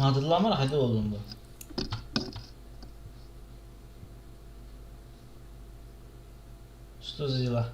Наадыллаамар хайда буоллун бу? Что за дела?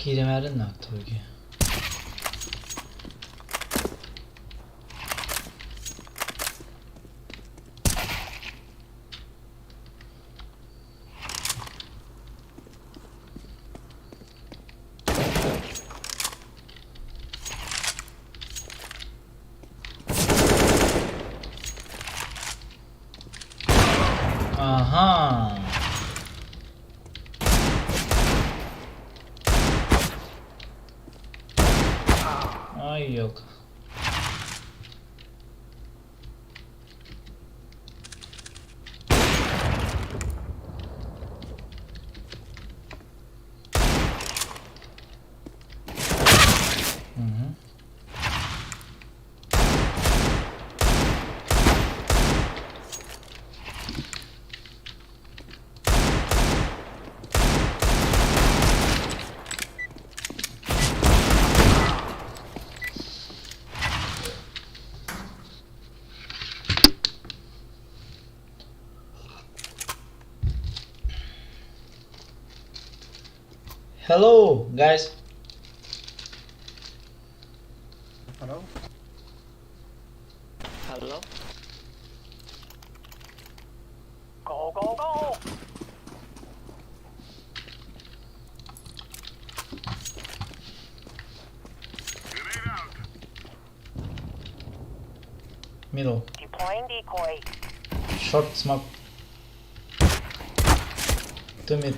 कीड़े मारे नाक हो गया। Ага. Ай, ёлка. Мгм. Hello, guys. Hello? Hello? Go, go, go! Middle. Deploying decoy. Short smoke. Two mid.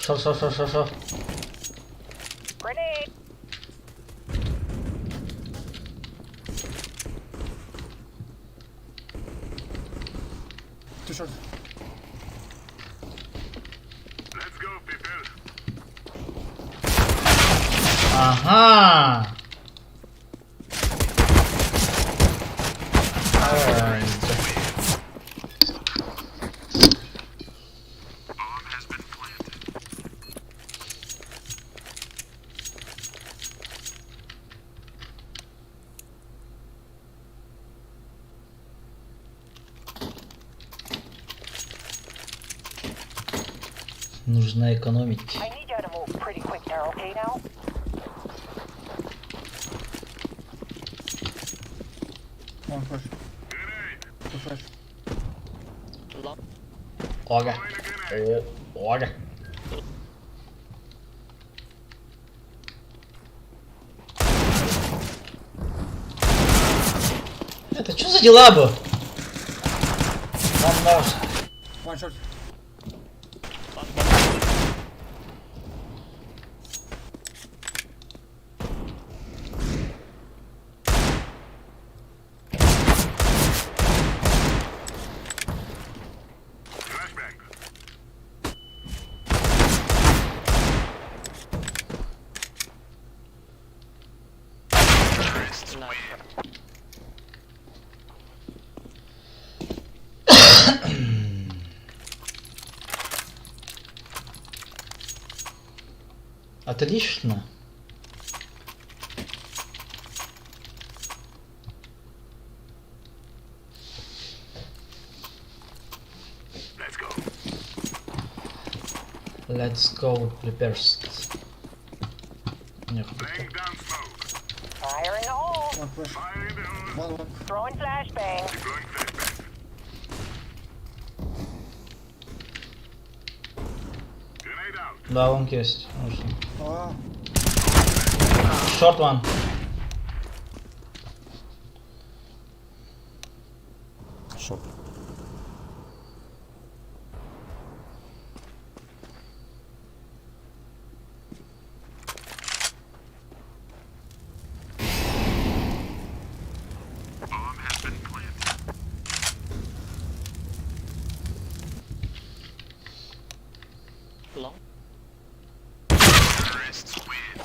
Short, short, short, short, short. Grenade! Two short. Let's go, people. Ага! Ай, Bomb has been planted. Нужно экономить. I need you to move pretty quick there, okay now? One flash. Grenade. Two flash. Long. Ога. Throwing a grenade. О, ога. Это что за дела бы? One more. One short. One more. Flashbang. Nice. Отлично. Let's go. Let's go prepared. Нехуй. Laying down smoke. Fire in the hole! One flash. Fire in the hole. One long. Throwing flashbang. Deploying flashbang. Grenade out. Да, long есть. Нужно. Ah, Short one. Short. Bomb has been planted. Long. Terrorists win.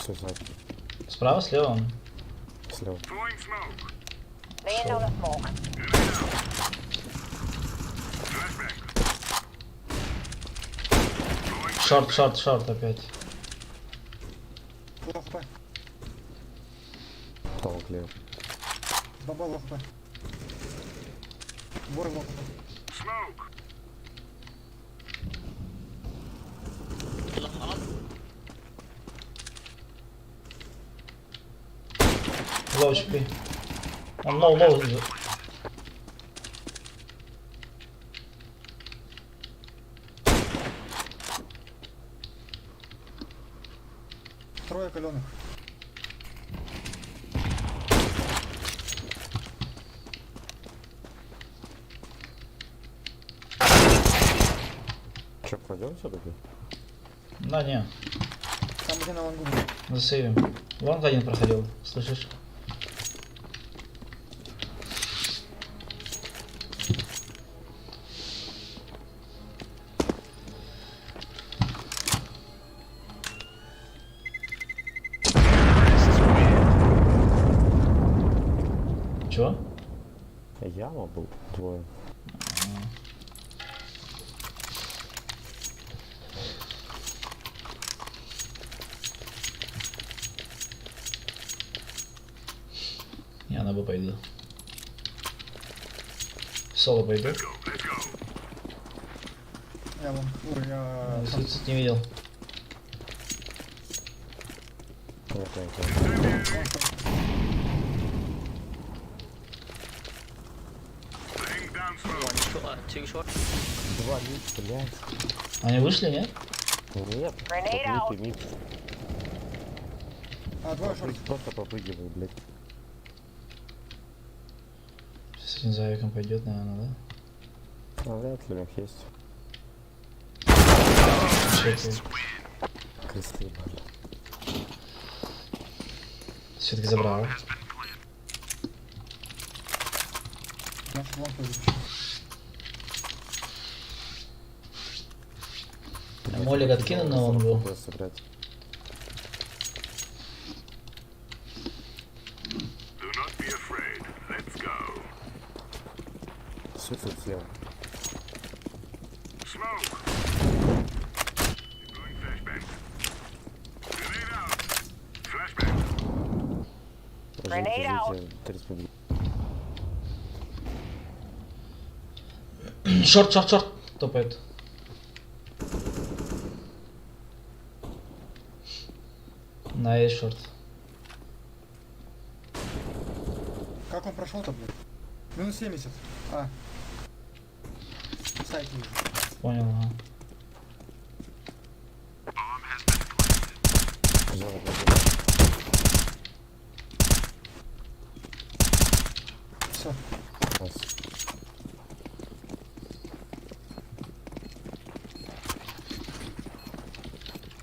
Suicide. Справа, слева он. Слева. Throwing smoke. Laying down a smoke. Grenade out. Flashbang. Throwing Short, short, short опять. Low HP. Long лево. Баба low HP. Двое low HP. smoke. Long up. Low HP. Он low, low. Трое каленых. Че, кладем все-таки? Да, не. Там один на лонгу был. Засейвим. Long один проходил, слышишь? Чего? Яма был двое. Я на Б пойду. Соло пойду. Go, let's go. Я long. Ой, я... short. Суицид не видел. Нет, нет, нет. Long short. Laying down smoke. One short. Two short. Два mid, блядь. Они вышли, нет? Нет. Grenade Тут out. mid и mid. А, двое short. Просто попрыгивай, блядь. Сейчас один за авиком пойдет, наверное, да? А вряд ли у них есть. Чекай. Кресты ебали. Все-таки забрал. Наш long пойдет. Блядь, Молик откину на лонгу. Просто сыграть. Do not be afraid. Let's go. Суицид слева. Smoke. Deploying flashbang. Grenade out. Flashbang. Grenade Ждите, out. ждите, 30 минут. Short, short, short. Топает. На A short. Как он прошел-то, блядь? Минус 70. А. Сайт вижу. Понял, ага. Зона, зона. Все. Nice.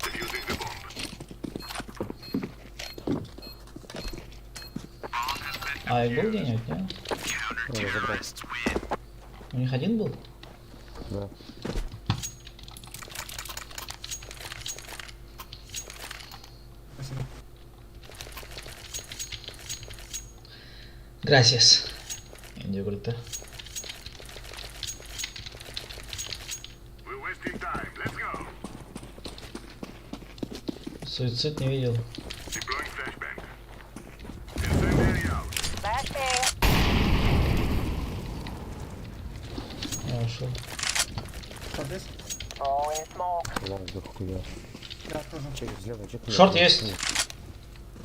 Defusing the bomb. А, и был где-нибудь, нет? Я забрал. У них один был? Да. Спасибо. Gracias. Индио говорит, да? We're wasting time. Let's go. Суицид не видел. Deploying flashbang. Incendiary out. Flashbang. Я ушел. Short есть? Throwing smoke. Long да хуя. Я тоже. Чек слева, чек. Short есть.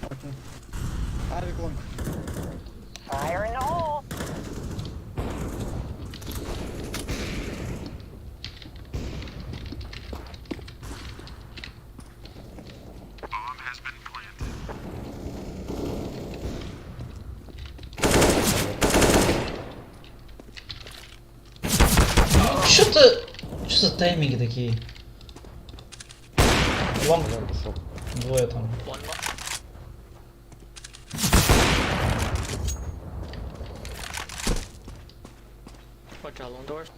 Окей. Авик long. Fire in the hole. Bomb has been planted. Что-то... Что за тайминги такие? Long Long ушел. двое там. One more. Watch out, long doors.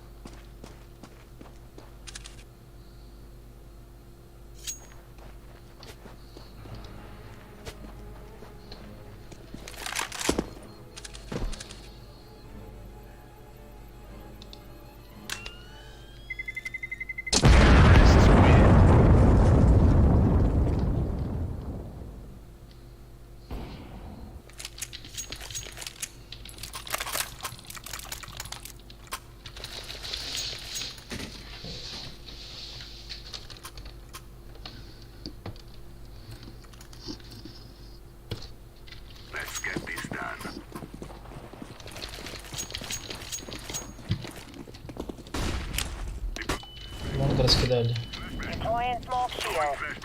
раскидали. Deploying smoke shield. Flashbang.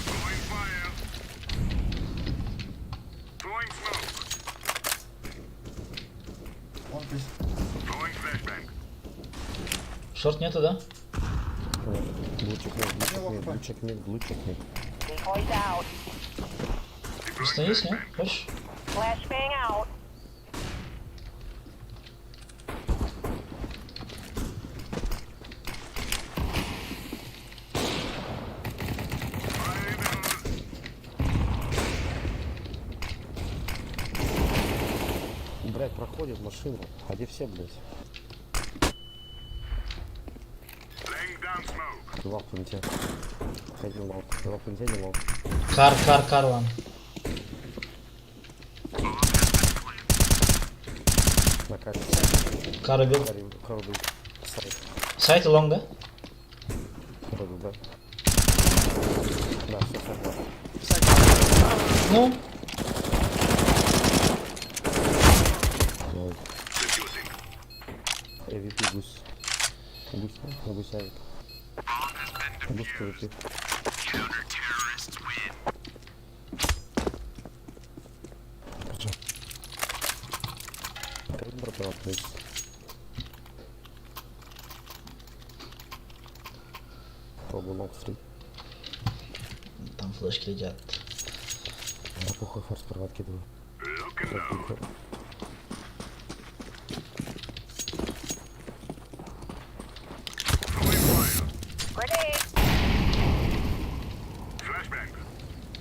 Throwing fire. Throwing smoke. Long, please. Throwing flashbang. Short нету, да? Нет. Blue check mid, blue check mid, Лох, blue check mid, blue check mid. Decoys out. Остановись, не? Хочешь? Flashbang out. Fire in the hole. Блядь, проходит машина. А где все, блядь? Laying down smoke. Два в планте. Один long. Два в планте, один long. Car, car, car one. На карте. Car убил. Car убил. Сайт. Сайт и long, да? Вроде, да. Да, все, все, Ну, Lol. Defusing. AWP гусь. Гусь, да? На гуся AWP. Гусь AWP. Как братан, please. Пробую long three. там флешки летят. Да похуй, форс справа откидываю. Look and load. Throwing fire. Grenade. Flashbang.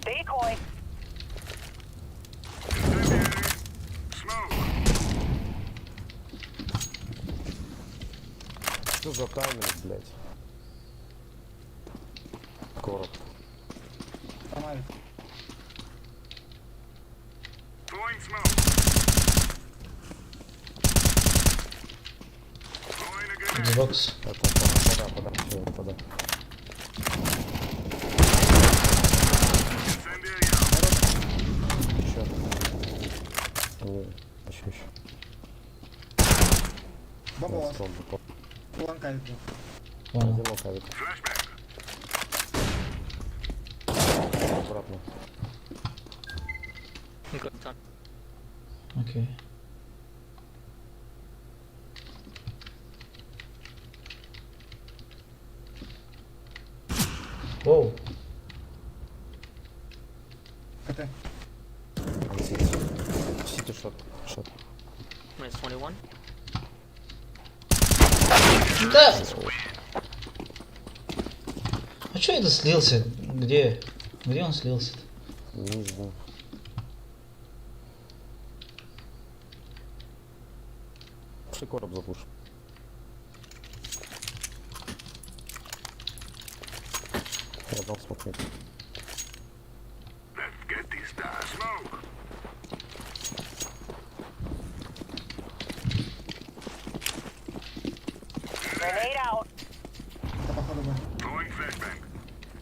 Decoy. Incendiary. Smoke. Что за тайминг, блядь? Короб. Там авик. Throwing smoke. Throwing a grenade. Xbox. Это пода, пода, всё, пода. Incendiary out. Еще. Не, еще, еще. Бомба у вас. Бомба, бомба. Long авик был. Понял. Один long авик. Flashbang. Аккуратно. Good time. Окей. Воу. КТ. CT. CT short. Short. Minus 21. Да! А чё это слился? Где? Где он слился? Не знаю. Пошли короб запуш. Я дал smoke mid. Let's get this done. Smoke. Grenade out. Это походу был. Throwing flashbang.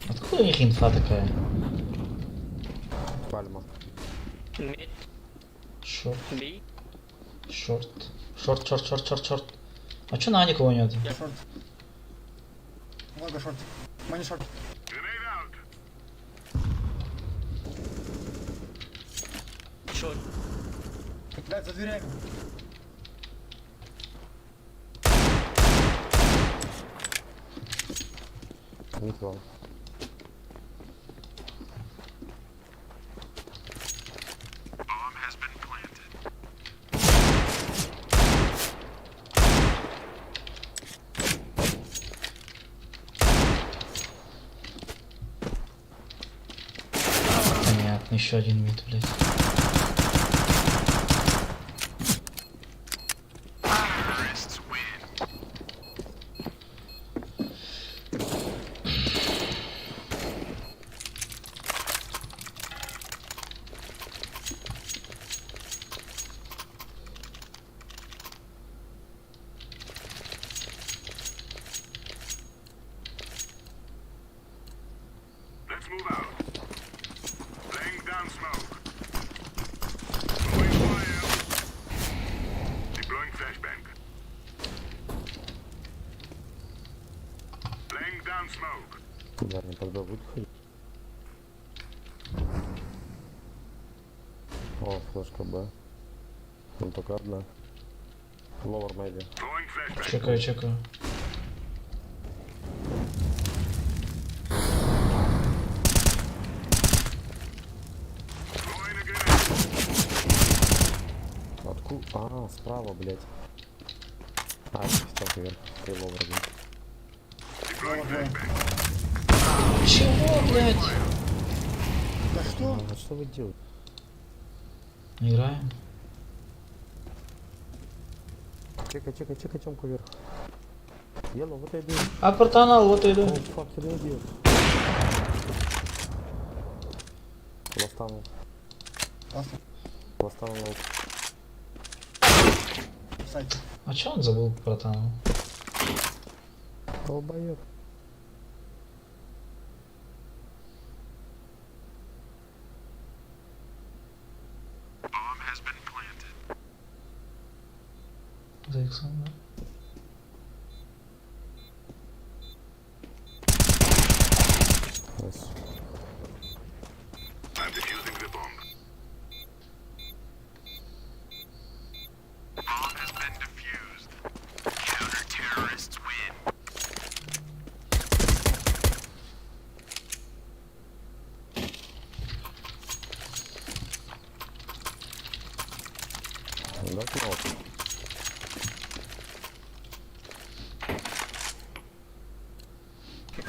Откуда у них инфа такая? Пальма. Mid. Short, B. short. Short, short, short, short, short. А чё на никого нет? Short. Много short. Money short. Grenade out. Short. Блядь, за дверями. Mid one. Bomb has been planted. Понятно, еще один mid, блядь. Let's move out. Laying down smoke. Throwing fire. Deploying flashbang. down smoke. Да, не под Б будет ходить. О, флешка Б. Ну только одна. Lower maybe. Throwing flashbang. Чекаю, чекаю. Throwing a grenade. Откуда? А, справа, блядь. А, ставка вверх. Три lower, блядь. Deploying flashbang. Чего, блядь? Да что? А, что вы делаете? Играем. Чекай, чекай, чекай, Тёмку вверх. Yellow, what are you doing? Upper tunnel, вот иду. Oh, fuck, you idiot. Last tunnel. Классно. Last tunnel out. В сайте. А чё он забыл про tunnel? Долбоёб. Bomb has been planted. За иксом, да? Nice. I'm defusing the bomb. Bomb has been defused. Counter-terrorists win. Да, кнопку.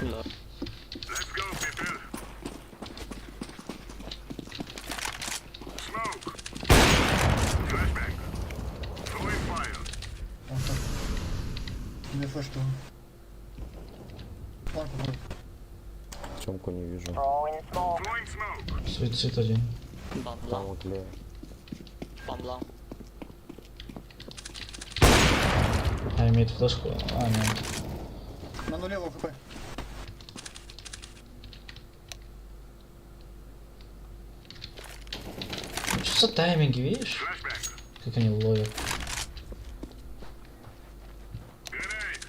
Low. Let's go, people. Smoke. Flashbang. Throwing fire. Он так. Две флешки. Планку вроде. Тёмку не вижу. Throwing smoke. Throwing smoke. Суицид один. Bomb Там long. вот левый. Bomb long. А, имеет флешку. А, нет. На нуле low хп. Ну, Что за тайминги, видишь? Flashbang. Как они ловят. Grenade.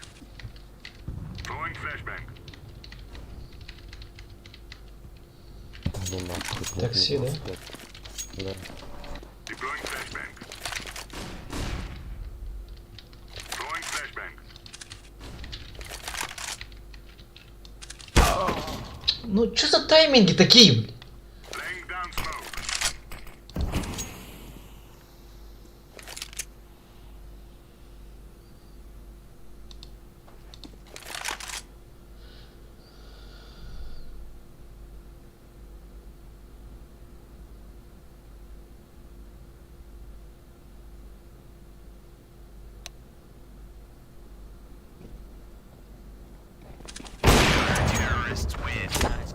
Throwing flashbang. Ну нахуй. блядь, Такси, не да? 25. Да. Deploying flashbang. Throwing flashbang. Ну, что за тайминги такие, блин? Laying down smoke. Nice.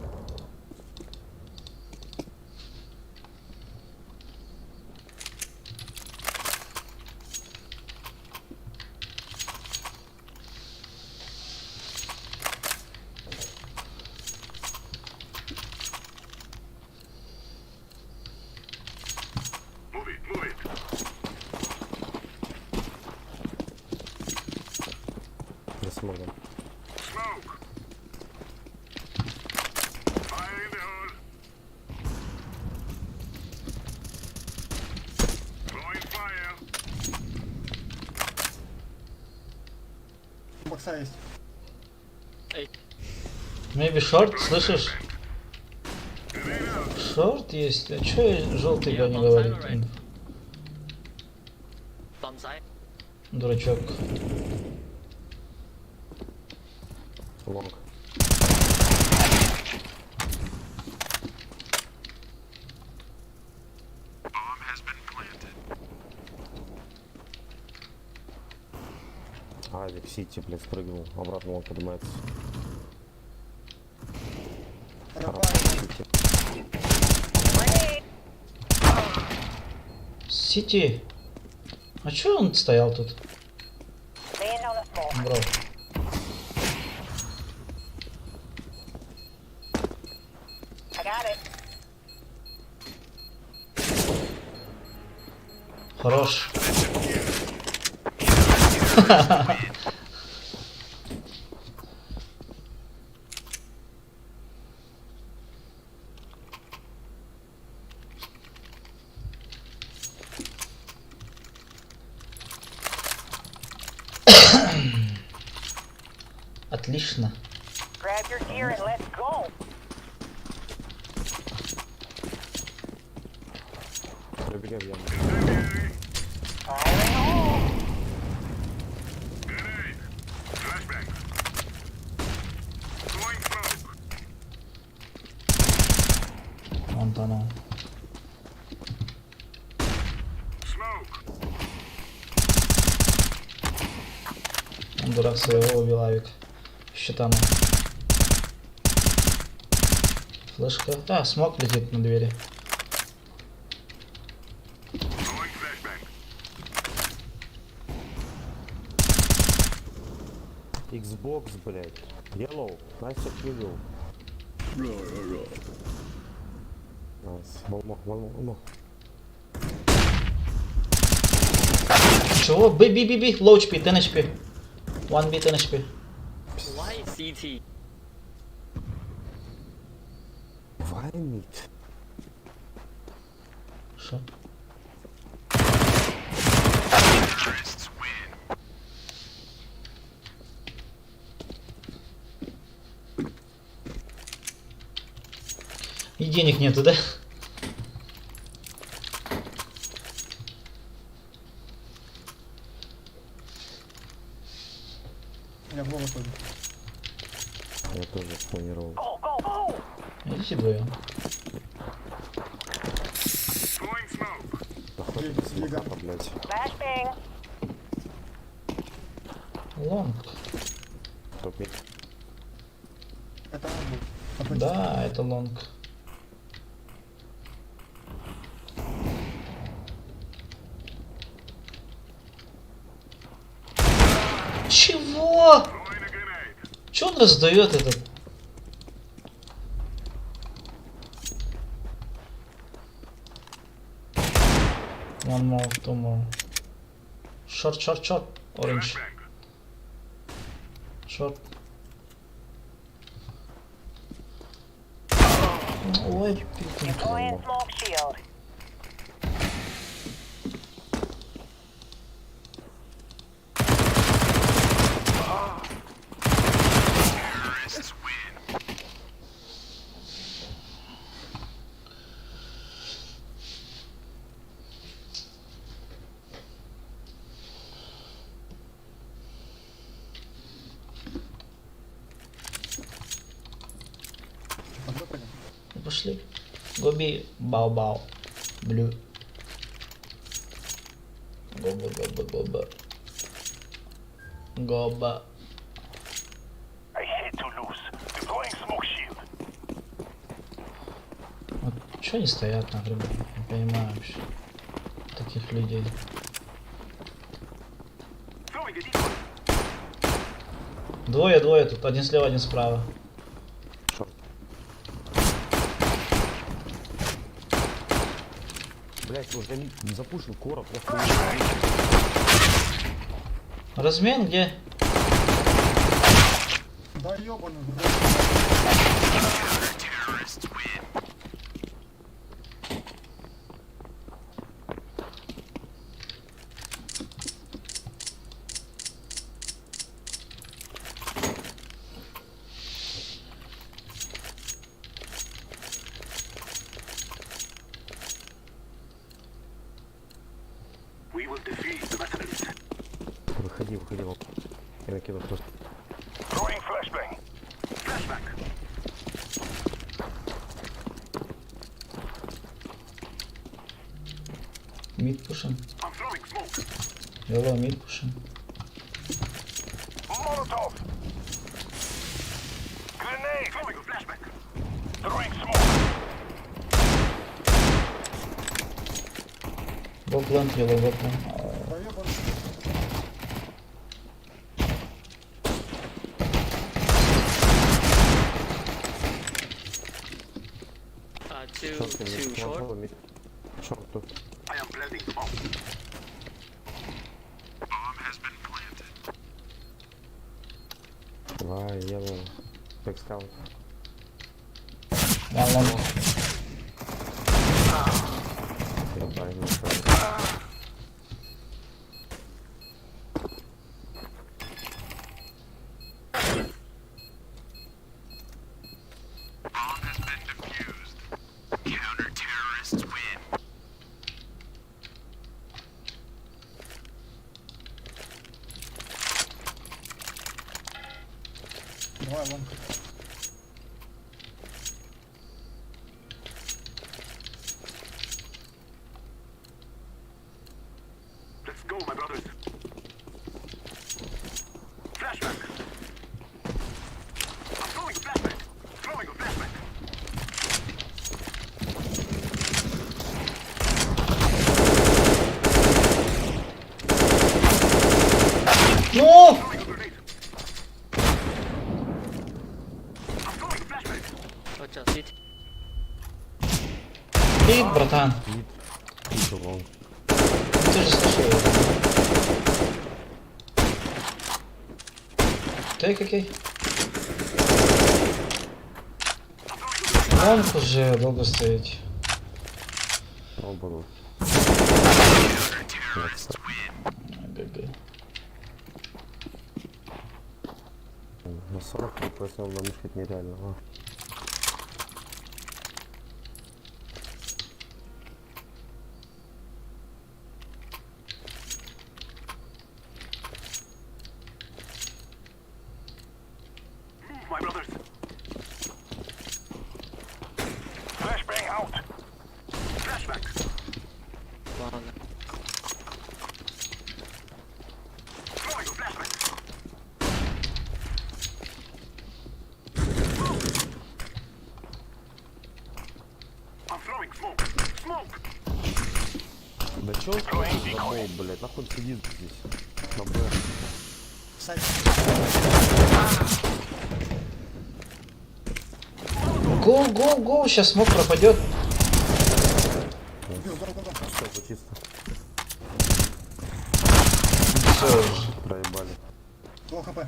Move it, move it. За смогом. Smoke. Fire in the hole. Throwing fire. Бокса есть. Эй. Maybe short, слышишь? Short есть. А чё желтый Я не бонсай, говорит? right? Bomb site. Дурачок. Long. Bomb has been planted. Авик CT, блядь, спрыгнул. Обратно long поднимается. Рампа. CT. Grenade. CT. А чё он стоял тут? Laying down the smoke. Бро. I got it. Хорош. Отлично. Grab your gear and let's go. Пробегай в яму. Incendiary. Fire in the hole. Grenade. Flashbang. Throwing smoke. Вон там. Smoke. Он дурак своего убил авик. Еще там. Флешка. А, smoke летит на двери. Throwing flashbang. Xbox, блядь. Yellow. Nice yellow. Nice. One more, one more, one more. Чего? B, B, B, B. Low HP, 10 HP. 1 B, 10 HP. Why CT? Why mid? Шо? Terrorists win. И денег нету, да? Я в голову пойду. Я тоже планировал. Go, go, go. Идите вдвоем. Throwing smoke. Да хватит Гига. смоката, блядь. Flashbang. Long. Топ mid. Это он был. Отойди. Да, это long. Чего? Throwing a grenade. Че он раздает этот? One more, two more. Short, short, short. Orange. Flashbang. Short. Ой, пикник. Deploying smoke shield. Terrorists win. Чё, под Б пойдем? Ну, Пошли. Гоби, бау-бау. Блю. Гоба, гоба, гоба. Гоба. I hate to lose. Deploying smoke shield. Вот чё они стоят на грибе? Не понимаю вообще. Таких людей. Throwing a decoy. Двое, двое тут. Один слева, один справа. Short. Блядь, уже запушил короб, я хуй. Размен где? Да ёбаный, блядь. Terrorists win. We will defeat the batteries. Выходи, выходи, вот. Я накину просто. Throwing flashbang. Flashbang. Mid пушим. I'm throwing smoke. Yellow mid пушим. Molotov. Grenade. Throwing a flashbang. Throwing smoke. Go plant, yellow, go plant. Да ёбаный. Two, Short, two mid. short. One mid. Short two. I am planting the bomb. Bomb has been planted. Давай, yellow. Back scout. One long. Я правильно нашел. Bomb has been defused. Counter-terrorists win. Давай, long. Let's go, my brothers. Flashback. I'm throwing a flashback. Throwing a flashback. Ну! Throwing a grenade. I'm throwing a flashbang. Watch out, CT. Ты, братан. Mid. Mid long. Ты же слышал его. Take, окей. Long уже долго стоит. Оба long. GG. На 40 FPS на мышке нереально. А. Move, my brothers. Flashbang out. Flashback. One. Throwing a flashbang. Smoke. I'm throwing smoke. Smoke. Да чё он смотрит на болт, блядь? Нахуй он сидит здесь? На Б. Сайт. Go, go, go, сейчас smoke пропадет. Убил, go, go, go. Всё, это чисто. Все уже. Проебали. Low HP.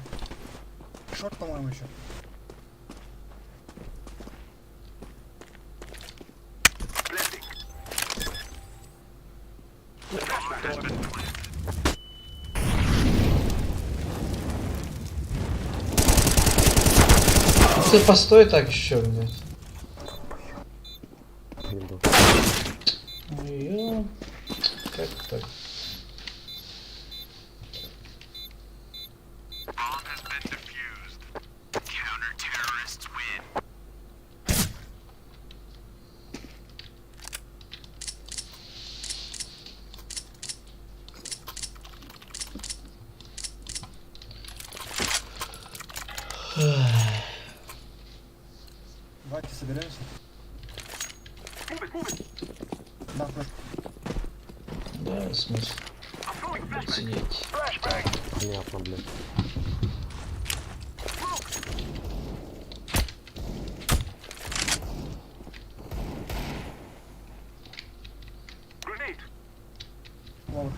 Short, по-моему, еще. Blessing. Flashbang has been planted. Ты постой так еще, блядь. Ебал. Ой, ё. Как так? Bomb has been defused. Counter-terrorists win. Давайте соберемся. Move it, move it. Да, флешку. Да, смысл I'm throwing a flashbang. сидеть. Flashbang. Понятно, блядь. Smoke. Grenade. Lower.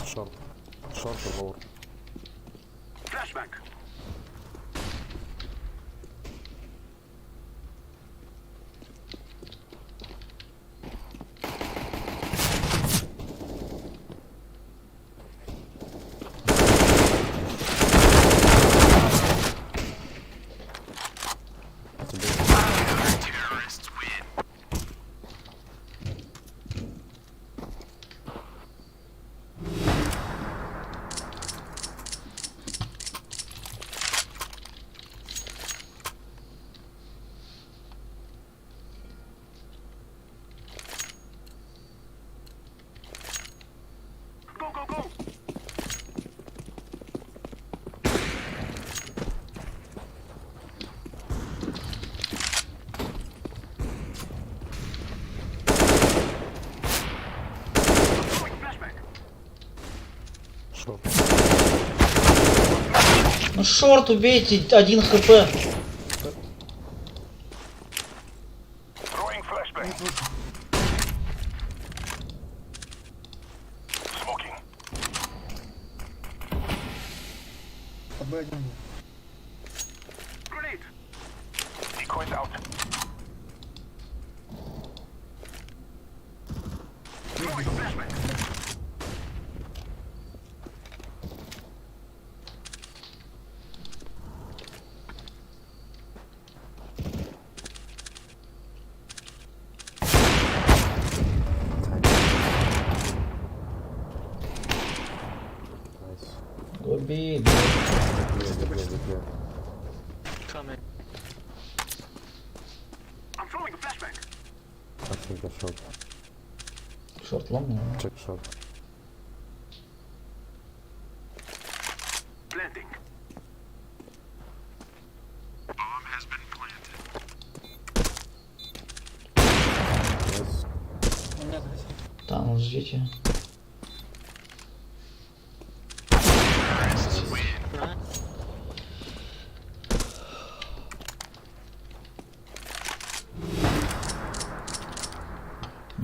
Short. Short и lower. Flashbang. Тебе Terrorists win. Go, go, go! Throwing a flashbang. Short. Ну short убейте, 1 HP. Throwing flashbang. Mid выше. Smoking. Под Б один был. Grenade. Decoys out. Throwing a flashbang. Think a short. Short long, наверное. Check short. Planting. Bomb has been planted. Yes. У меня здесь. Да, ну ждите. Right.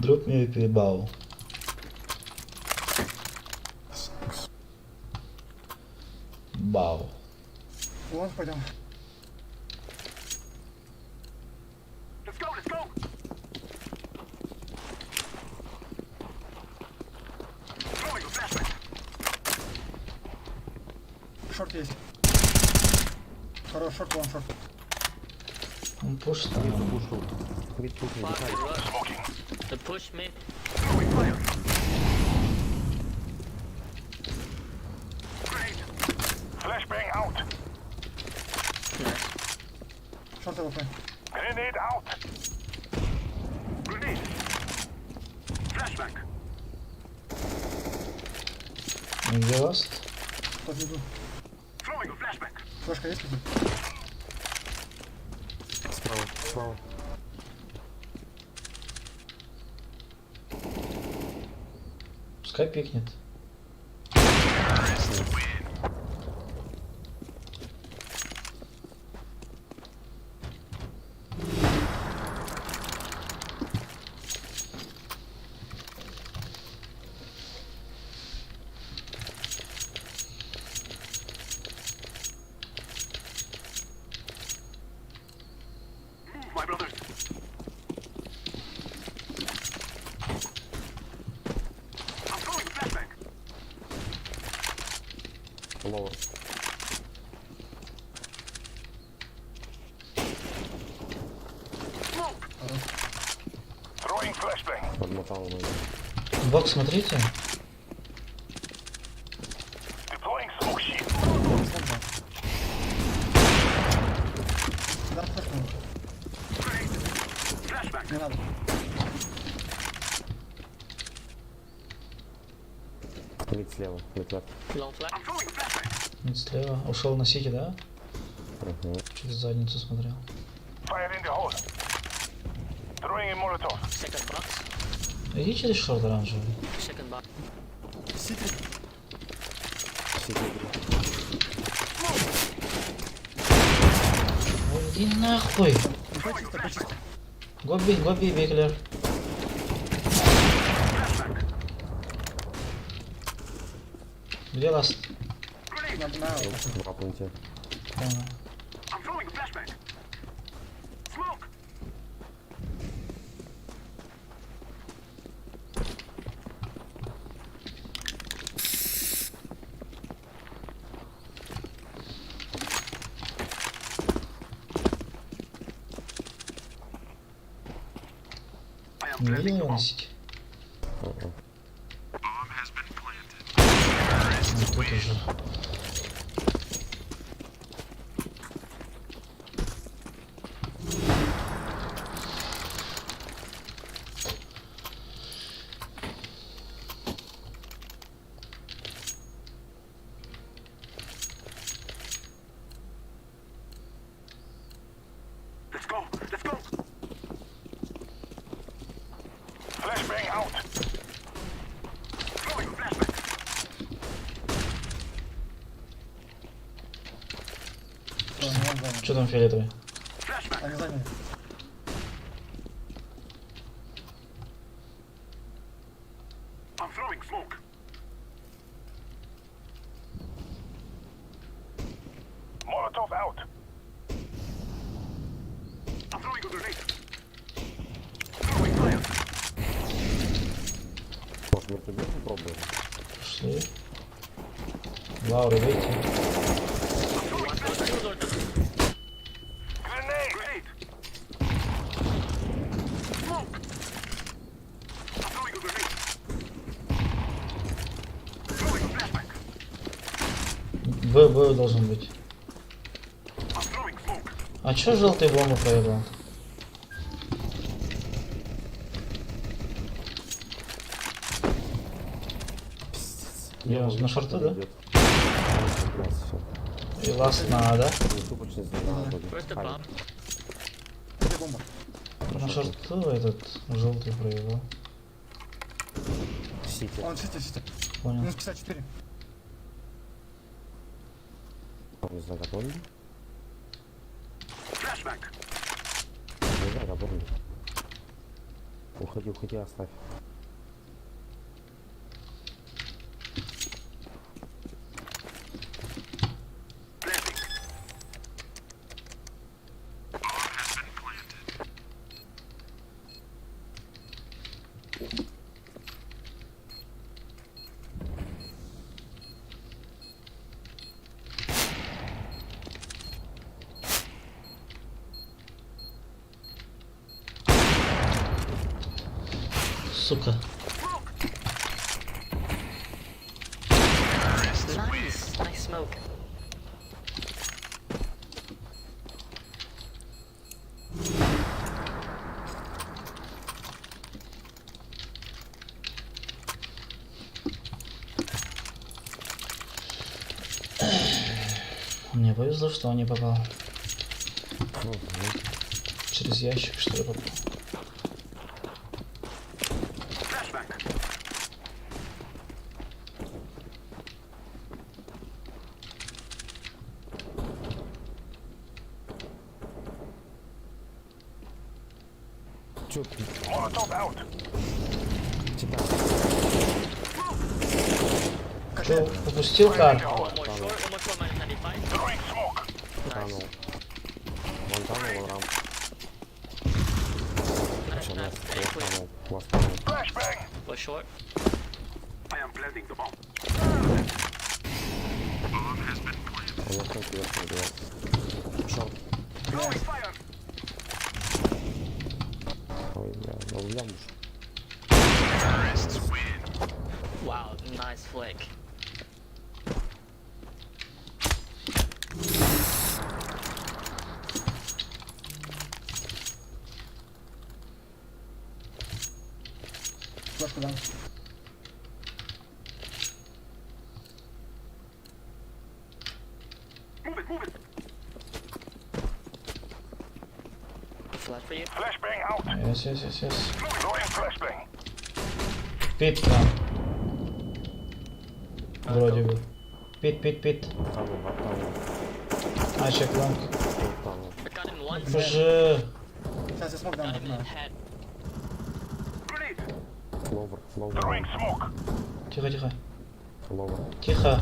Drop me AWP бау. Бау. Long пойдем. Let's go, let's go. Throwing a flashbang. Short есть. Хорош, short, long, short. Он push там. Пушил. Mid pushing Fuck, behind. rush. Smoking. The push mid. Throwing fire. Grenade. Flashbang out. Nice. Short AWP. Grenade out. Grenade. Flashbang. Где last? Тот веду. Throwing a flashbang. Флешка есть какие? Справа, справа. Пускай пикнет. Move, my brothers. I'm throwing a flashbang. Lower. Smoke. Throwing flashbang. Подмотал его. Бок, смотрите. Deploying smoke sheet. Smoke дал. Дам флешку. Grenade. Flashbang. Не надо. Mid слева. Mid left. Long flash. I'm throwing a flashbang. Mid слева. Ушел на сити, да? Угу. Через задницу смотрел. Fire in the hole. Throwing a molotov. Second box. Иди через short оранжевый. Second box. CT. CT. Ой, иди нахуй. Б чисто, Б чисто. Go B, go B, B clear. Где last? На, на, Два пункта. Понял. I'm throwing a flashbang. Smoke. I am Не planting видел the его на bomb. сити? Угу. Bomb has been planted. Ну, тут уже. Let's go. Let's go. Flashbang out. Throwing a flashbang. Всё, не он занял. Что там фиолетовый? Flashbang. Они заняли. I'm throwing smoke. Molotov out. I'm throwing a grenade. Throwing fire. Может, мы тебе попробуем? Пошли. Лауры, выйти. One door, two door. Grenade. Grenade. Smoke. I'm throwing a grenade. Throwing a flashbang. Б, Б должен быть. I'm throwing smoke. А чё желтый бомбу проебал? Где он, на шорту, да? Идет. Все. И last на, да? Тупо через на вроде. Where's the Ай, bomb? Где бомба? На шорту этот желтый проебал. Сити. Он сити, сити. Понял. Минус 54. Не знаю, готовили. Flashbang. Не знаю, готовили. Уходи, уходи, оставь. Planting. Bomb has been planted. Сука. Nice. Nice smoke. Мне повезло, что он не попал. Мгм. Через ящик, что ли, попал. Flashbang. Чё, пи- Molotov out. типа, Чё, упустил кар? One more short, one more short, minus 95. Throwing smoke. tunnel. One tunnel, one ramp. Nice, Всё, nice. last, A last clear. tunnel, last tunnel. Flashbang. Was short. I am planting the bomb. Bomb has been planted. Он верхом кверху убивал. Short. Throwing fire. Ой, бля, ну в яму ж. Terrorists win. Wow, nice flick. Флешку дам. Move it, move it. Flash for you. Flashbang out. Yes. Throwing flashbang. Pit там. Вроде бы. Pit, pit, pit. Tunnel, one tunnel, А, check long. two tunnel. I got him once. Боже. Сейчас я smoke дам. Got him in на. the head. Grenade. Lower, lower, Throwing smoke. Тихо, тихо. lower. Тихо.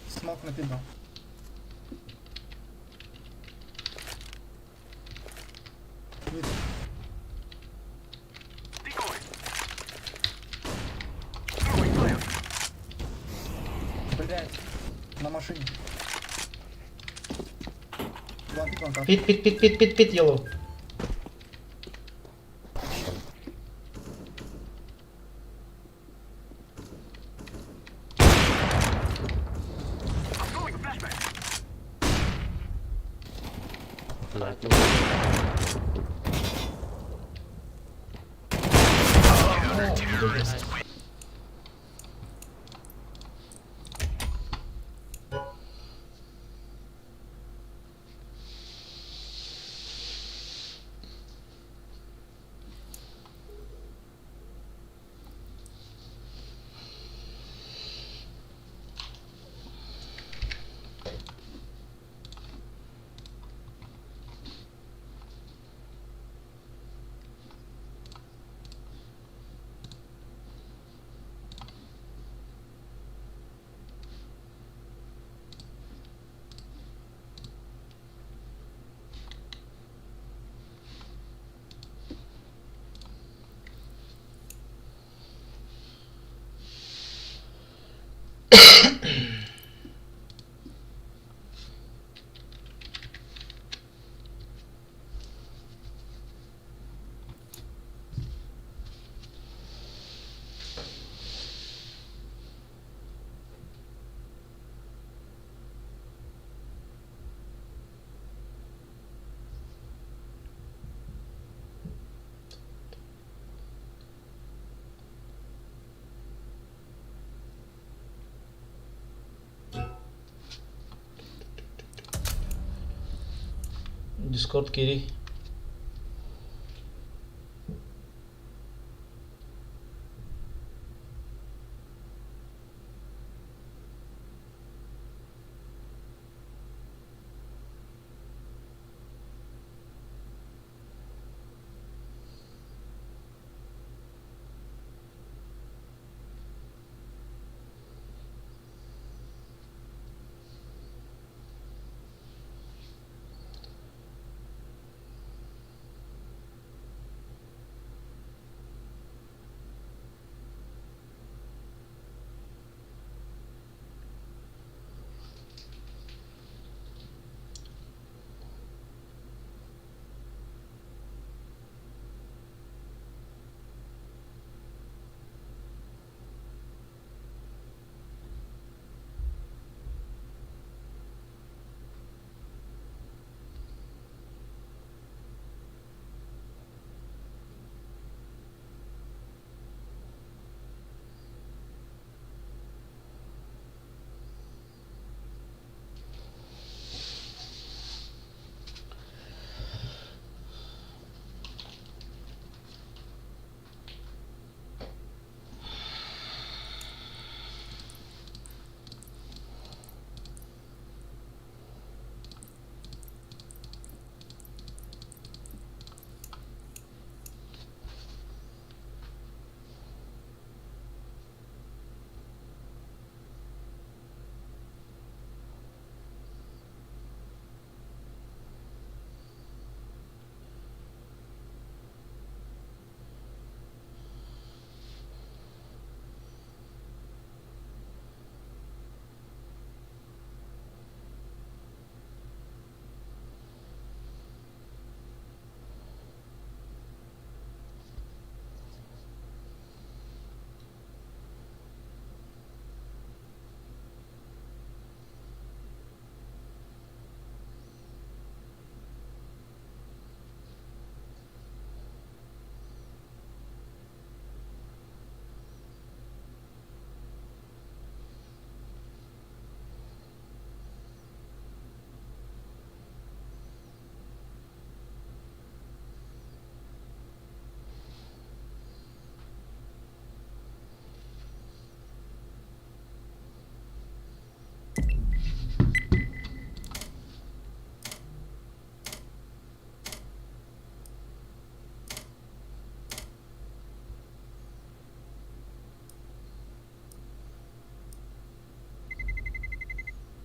Smoke на pit дал. Mid. Decoy. Throwing fire. Блять. На машине. One pit, one car. Pit, pit, pit, pit, pit, pit, yellow. I'm throwing a flashbang. Блядь, ну, Nice. Дискорд киирий.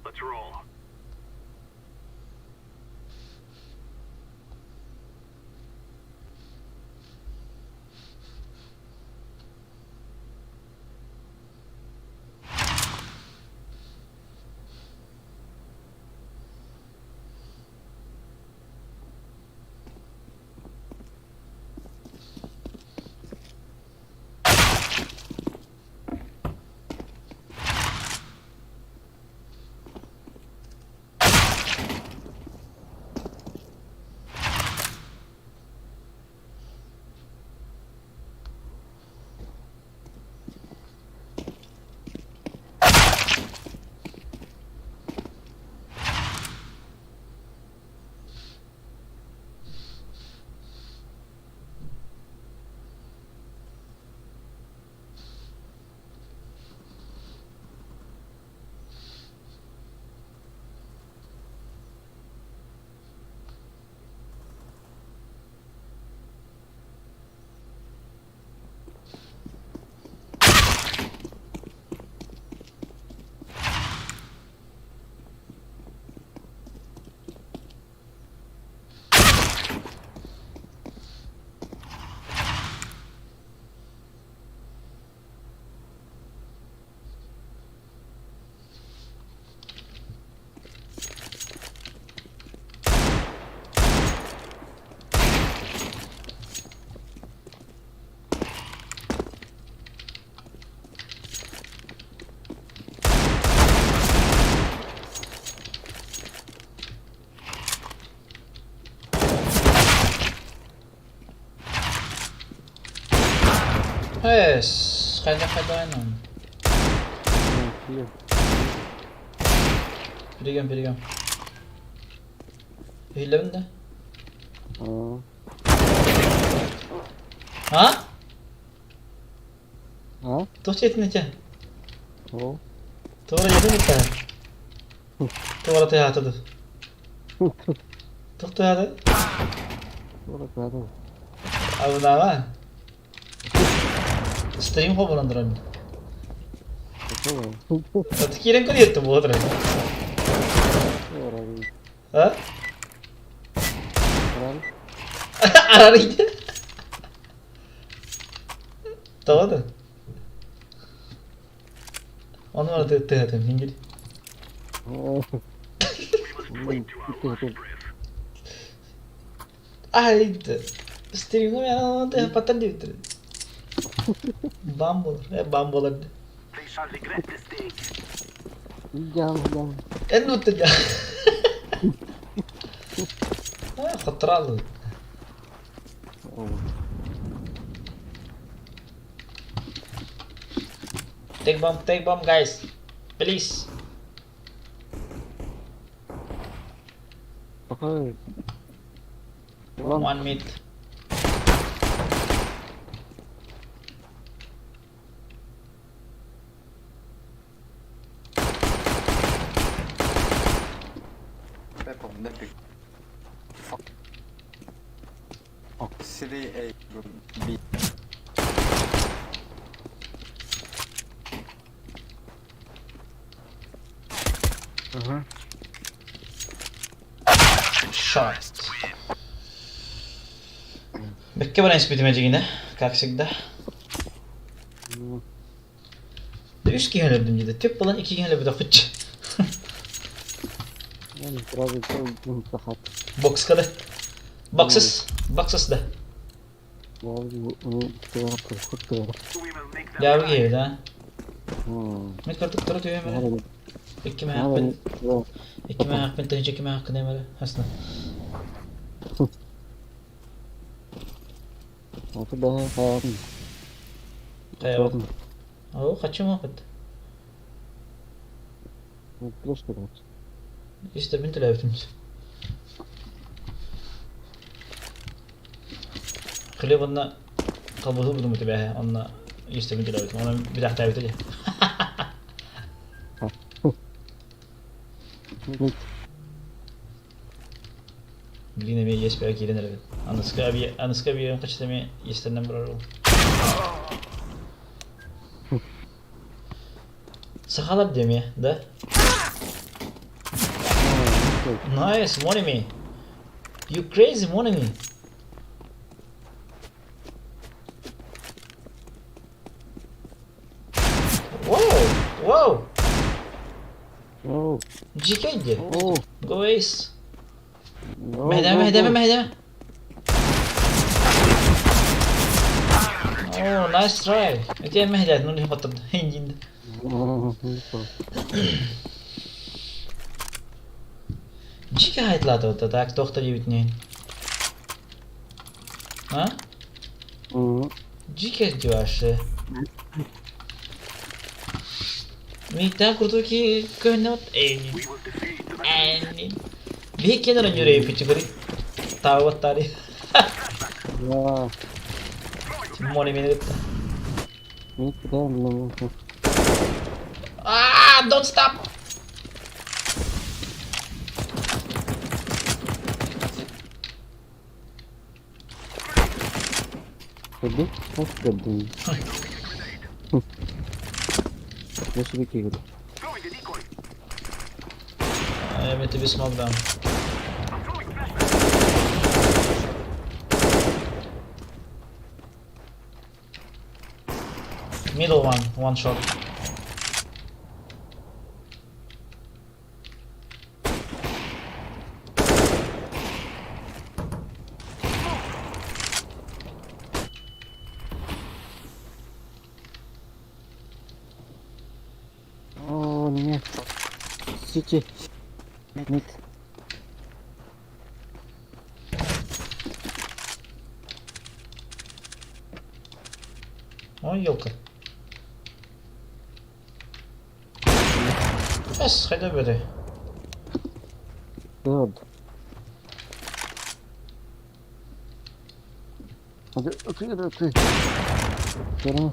Let's roll. Эс, хайдах хайдаҕай Clear. Перейдем, перейдем. Иһиллэбин да? А? Туох дьиэтин этэ? Туора дьиэтин этэ? Туора тыаһаата дуо? Туох тыаһаата? Абынаама? Стрим хобуран туран. Киирэн көрүөттүм буола турар. А? Арарыйды. Тоҕо да? Ону бары тыһатым ингил. Арыйды. Стримҥа мен тыһаппаттар диэбиттэр. Бам болар. Э бам болар. Эн нуутта дьа. Хоттораллы. Take bomb, guys. Please. One mid. City A B. Shot. Бэккэ баран испитим эдьигинэ, как всегда. Үс киһи өлөрдүм диде. Түп булан икки киһи өлөрбүтэ хучча. Бокска да. Боксыс. Боксыс да. Дьаабы киһи да. Мин кырдык тура түһүөм эрэ. Икки мэһэхпин икки мэһэхпин тыһыынча икки мэһэххин эмэрэ хасна. Хайа Оо, хаччы муохпут. Истэбин төлөөбүтүм. Хлеб онно халбаһыы будум этибээһэ, онно истэбин төлөөбүтүм. Онон бүтэхтээбитэ дии. Блин, эмиэ иэспэҕэ киирэн эрэбин. Аныска аби аныска абиэҕин хачыта эмиэ иэстэринэн барар ол. Сахалар дии эмиэ, да? Nice, money me. You crazy money me. Whoa! Whoa! GK дии. Go Ace. Мэһэдэме, мэһэдэме, мэһэдэме. Oh, nice try. Ити мэһэдэт, ну не хотом. Хиндин. GK хайтлаата так туохта диэбитинэн. А? GK диэбаше. Миитээ курдук көһүннэбит эни. Эни. Биһи киэн эрэ ньүрэйи пичигири. Таабаттари. Мони мени кытта. Ah, don't stop. Я тебе смог дам. Middle one, one shot. О, нет. Сити. Мид. Ой, елка. Эс, хайда бери. Дод. Ытыы, ытыы. Көрүҥ.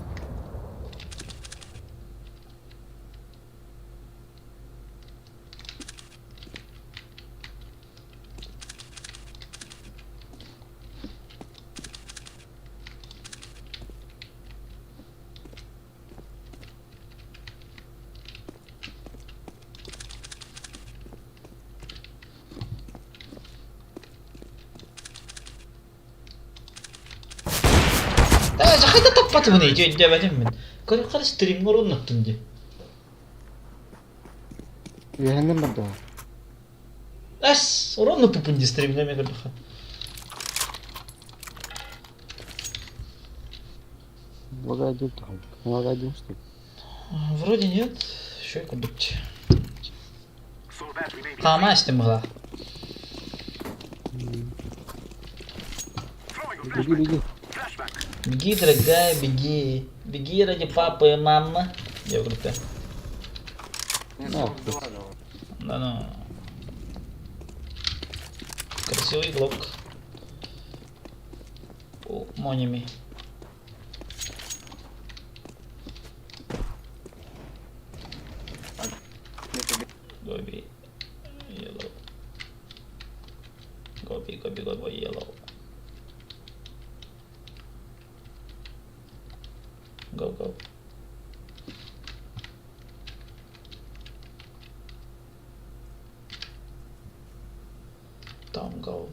Хайда таппатыбын ити өйдөөбөтүм мин. Көрүөххэ стримҥэ уруннаттым дии. Үөһэннэн барда. Эс, уруннуппуппун дии стримҥэ эмиэ көрдөххө. Лагайдым там. Лагайдым что ли? Вроде нет. Еще курдук. Хаама истим быһа. Беги, беги. Беги, дорогая, беги. Беги ради папы и мамы. Я в группе. Мне Да. 42 дало. Да ну. Красивый глок. О, Моними. Go B. Yellow. Go B, go B, go B, yellow. Go, go. Tom, go.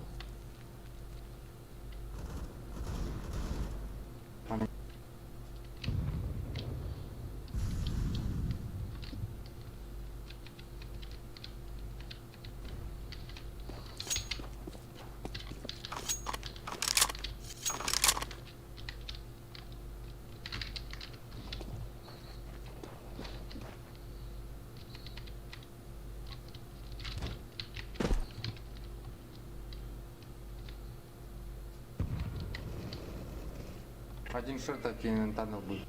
Один short, один tunnel будет.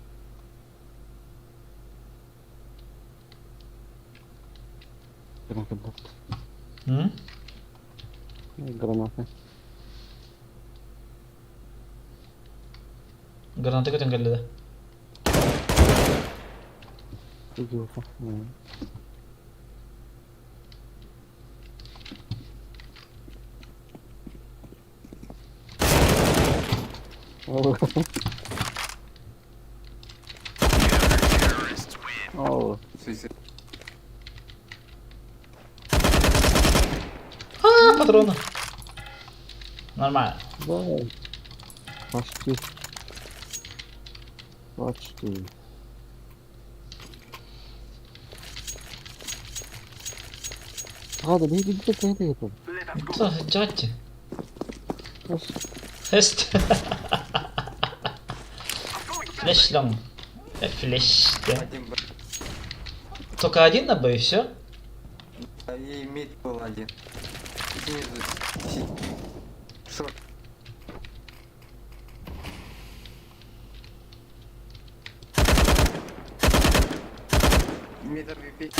Граната. М? Граната. Граната көтөн кэллэ да. Идиота. О. О, Суицид. А, патроны. Нормально. да. Почти. Почти. Hadi bir bir bir bir yapalım. Чачи. Nasıl? Тест. Flash long. Flash. Да. Один Б. Только один на Б и все? И mid был один. Снизу. Short. Mid AWP.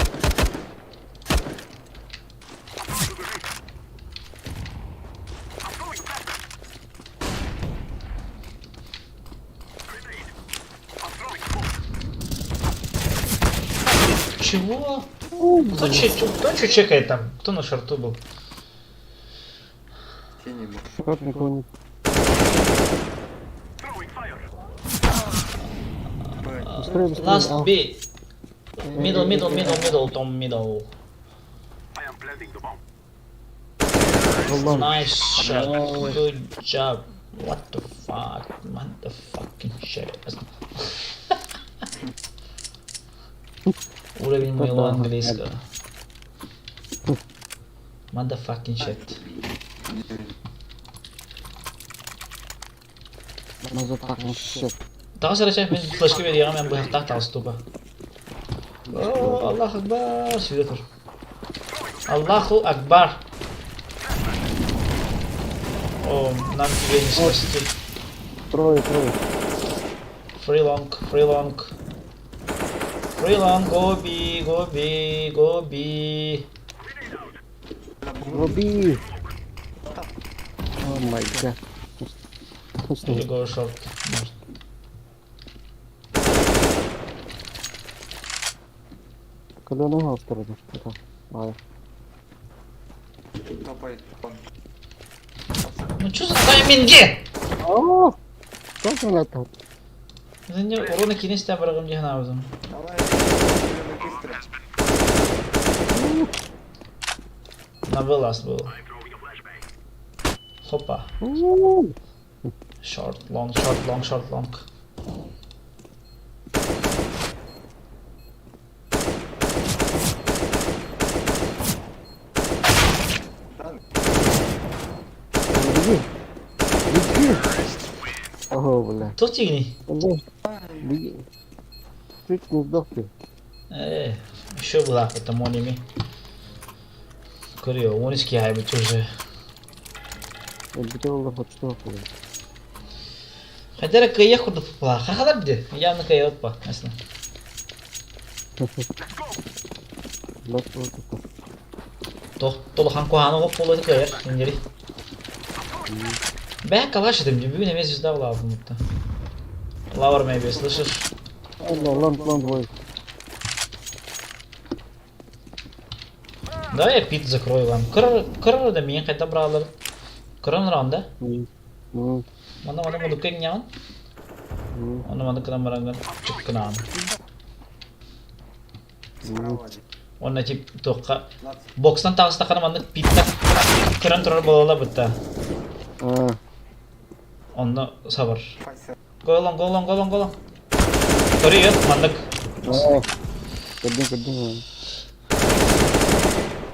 Чего? Кто, че, кто че чекает там? Кто на шорту был? Синий был. Short никого нет. Б. Быстрее, быстрее. Last А, B. Middle, middle, middle, middle, Tom, middle. Hold on. Nice shot. Good job. What the fuck? Motherfucking shit. Уровень моего английского. Motherfucking shit. Motherfucking shit. Таҕыс эрэ мин флешка биэриэҕим эн быһахтаах таҕыс тупа. О, Аллах Акбар, сюда тур. Аллаху Акбар. О, нам тебе не спасти. Трое, трое. Three long, three long. Three long, go B, go B, go B. Go B. Oh my god. Или go short. Может. Каленого автора. А, Топает он. Ну что за тайминги? О! Как он это? Уруна кини истэн барыгым дии санаабытым. Давай, зеленый, быстро. На вылаз был. Хопа. Short, long, short, long, short, long. Беги! Беги! Ого, бля. Туох тигиний? Беги. Чуть не сдох ты. Э, еще была потому ними. Көрүө, уон икки хайбыт уже. Бүтэ олох хотто хуй. Хайда эрэ кыайыах курдук буолла. Хахалар дии. Явно кыайбат па. Ясно. Тох толохан куһааны оҕо буолуо кыайар. Индири. Бэһэ калаш этим дии. Бүгүн эмиэ звезда булаабытым бутта. Лавр maybe, слышишь? Long, long двое. Давай я пит закрою вам. Кыр, кыр да миин хайда бралар. Кырын ранда. Манна манна мудукка иҥнэҕин. Онно манна кынан бараҥҥын чыккынаан. Справа один. Уонна тип туохха 15. бокстан таҕыстаххына маннык питта кыран турар буолала бытта. А, Онно сабар. Файсер. Голон, голон, голон, голон. Көрүйөт маннык. а. Көрдүм, көрдүм.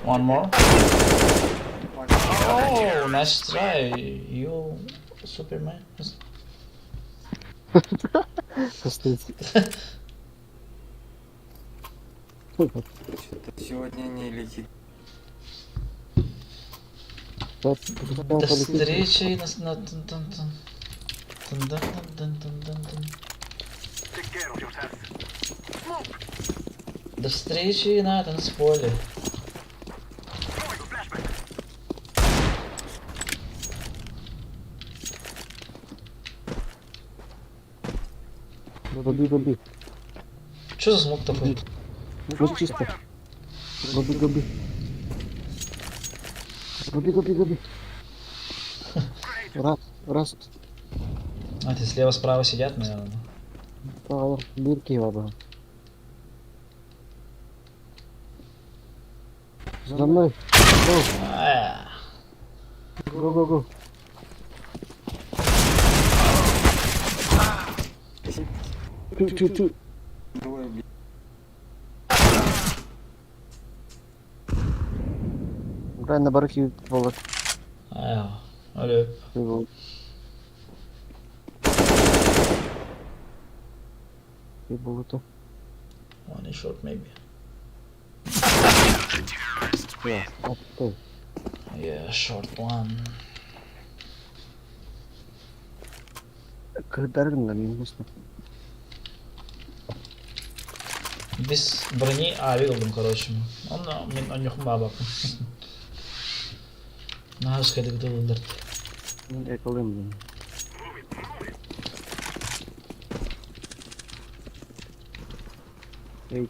One more. One. Oh, nice try. You Superman. Состоит. Что-то сегодня не летит. До встречи на на тун тун тун. Тун дун дун дун дун дун. До встречи на танцполе. Роби, роби. Что за смог такой? Вот чисто. Роби, роби. Роби, роби, роби. Раз, раз. А, ты слева справа сидят, наверное. Биир киһи баар. За мной. А, Го, го, го. Two, two, two. Двое бить. Брайан барахи буолар. а, Алло. Буолута. One is short, maybe. Yeah. Okay. Yeah, short one. Кыдаргын минусна. Без брони, а, видел короче. Он, мен оньохун баабаппын. Наһаа үскэдик дылыллар. Эколым. Эй,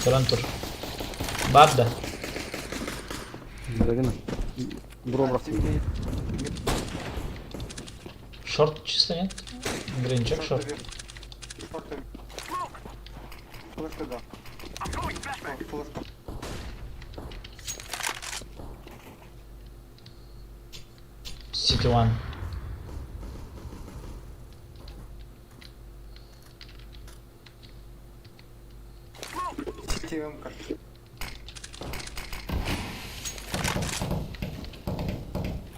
Көрөн тур. Бар да. Дагына. Бро, А, тебе Short чисто нет? Гринчик short. вверх. Short вверх. Флешка да. О, Флешка. City one. Сити МК.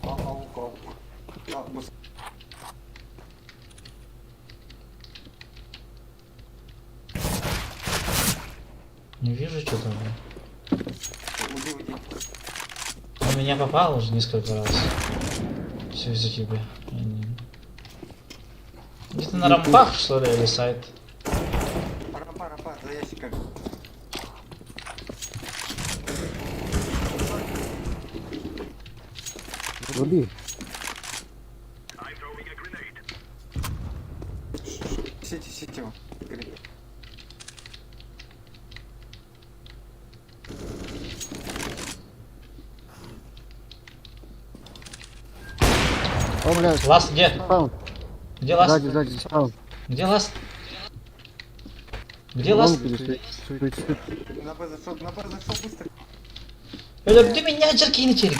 А, аук, аук. А, бус. Не вижу что-то. Уйди, уйди. Он меня попал уже несколько раз. Все из-за тебя. Я не- Где-то на рампах, что ли, или сайт? Рампа, рампа. За ящиками. Руби. Сити, сити его. Горит. О, блядь. Last где? Spawn. Где last? Сзади, сзади, spawn. Где last? Где last? Long или что? На Б зашел, на Б зашел быстро. Өлөрдү меня черкини черик.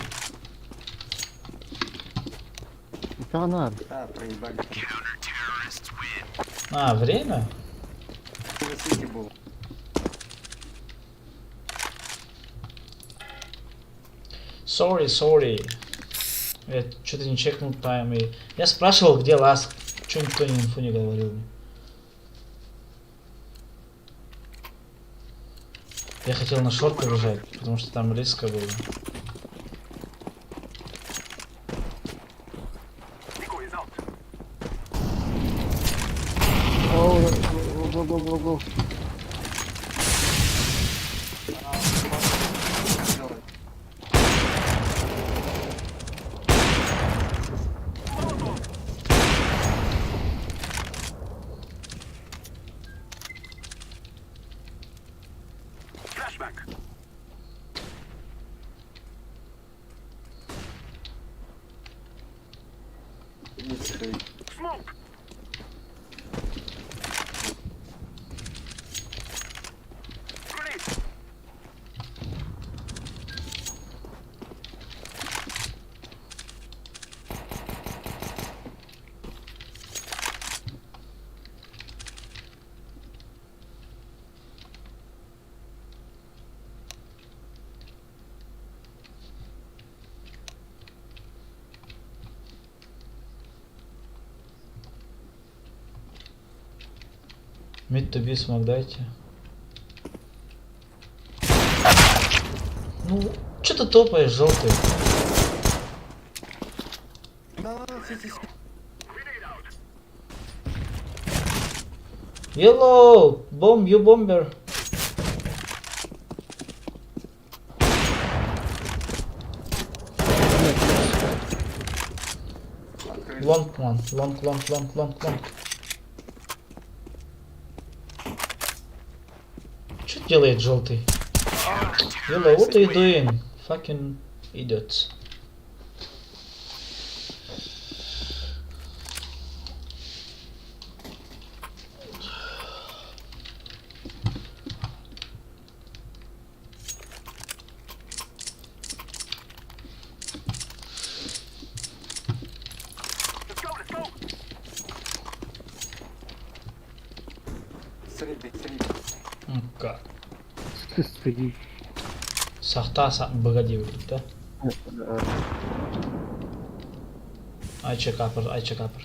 Фонарь. Да, проебали. А, время? Уже Сити был. Sorry, sorry. Я что-то не чекнул time. И... Я спрашивал, где last. Чё никто ни инфу не говорил мне. Я хотел на short побежать, потому что там риска было. О, go, go, go, go. Делай. Не стой. Mid to B smoke дайте. Ну, что ты топаешь, желтый? Да, да, да, CT, CT. Yellow! Bomb, you bomber! Открыли. Long one, long, long, long, long, long. Что делает желтый? Yellow, what are you doing? Fucking idiot. Средний, средний. Ну как? Среди. Сахта са богоди, да? I check upper, I check upper.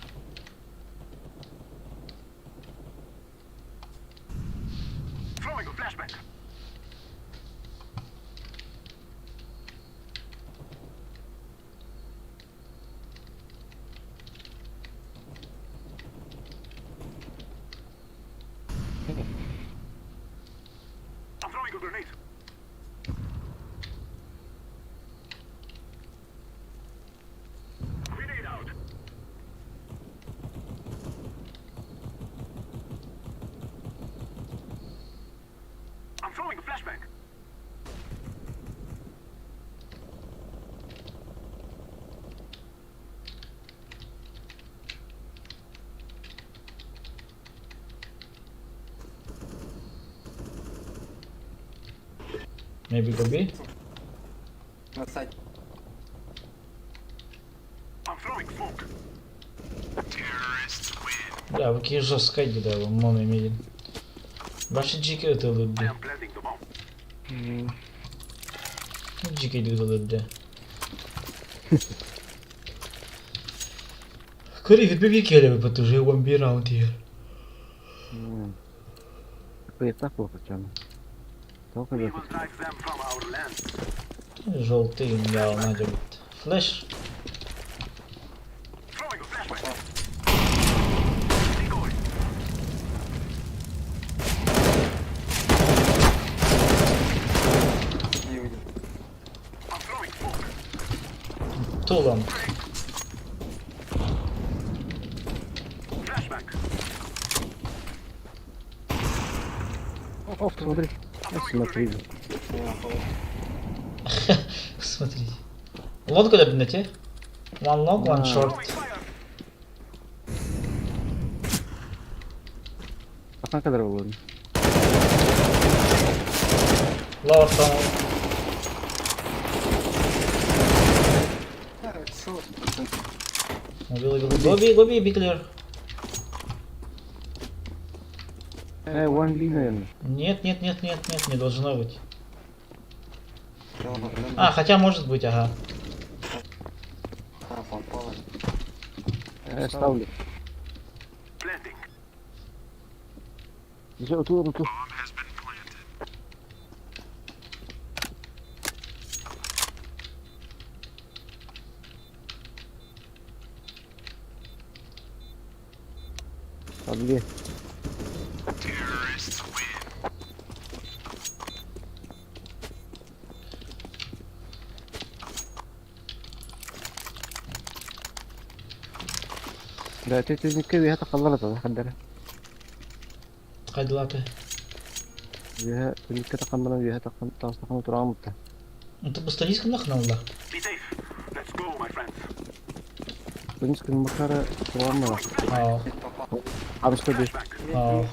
Maybe go B? На сайте. Бля, какие жесткие да, моно медин. Баши джики это лыбби. Джики идут лыбби. Кори, ведь келе потуже one B round here. Пояса плохо, чем. Только я Желтый я надо будет. Флеш. Too long. Оф, смотри. Смотри. Смотрите. Long куда те? One long, one short. Ахан kadar olur. Lower tunnel. Убил, убил. Go B, go B, be clear. One B, наверное. Нет, нет, нет, нет, нет, не должно быть. А, хотя может быть, ага. А, попало. Ставлю. Дьэ, отур, отур. Подли. Да, ты ты تقللت هذا خدرها. Хайдылаты. بها تنك تقمنا بها تقم تقم ترامت. انت بستانيس كنا خنا بالنسبة للمكارة ترامت. اه. عم تبي. اه.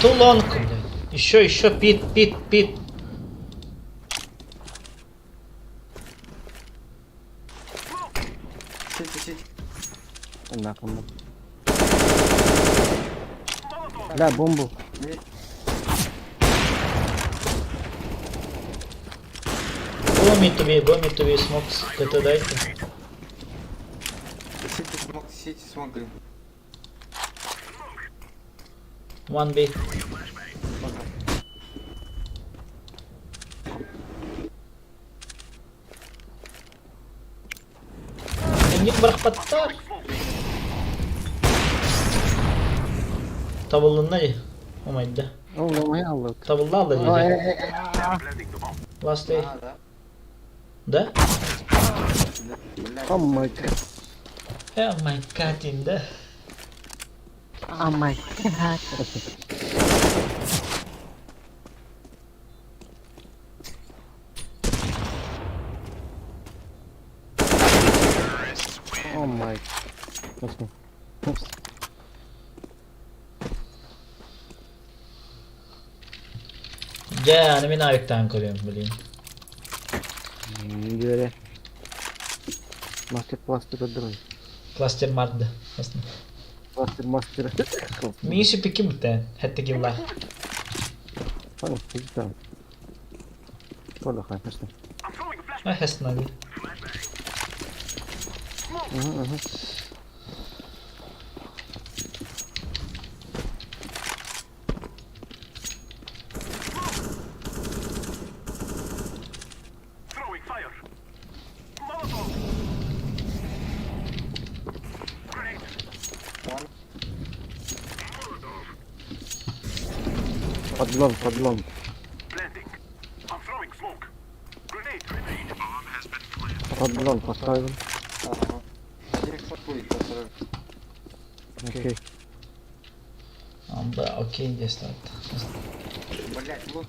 Too long, блядь. Еще, еще, pit, pit, pit. CT, CT. نعم. لا бомбу. Go mid to B, go mid to B, smokes, КТ дайте. CT smoke, CT smoke, блин. One B. Эмник барахпаттар. Табылынна ли? Омайда. والله ما يلا. Табылла алла дейді. Last day. А, да? Да? Блядь. Oh my god. Oh my god, да. Oh my god. Oh my. Let's go. Дьэ, аны мин авиктаан көрүөм, блин. Говоря. Мастер кластер көрдөрөн. Кластер марды. Кластер мастер. Мин сүппүккүн бүттэн, хэттэ киллах. Понял, иди Коля, конечно. Хэснали. Угу, угу. Подлом, подлом. Подлом поставил. Ага. Один шот будет, который... Окей. Да, окей, здесь так. Блядь, лук.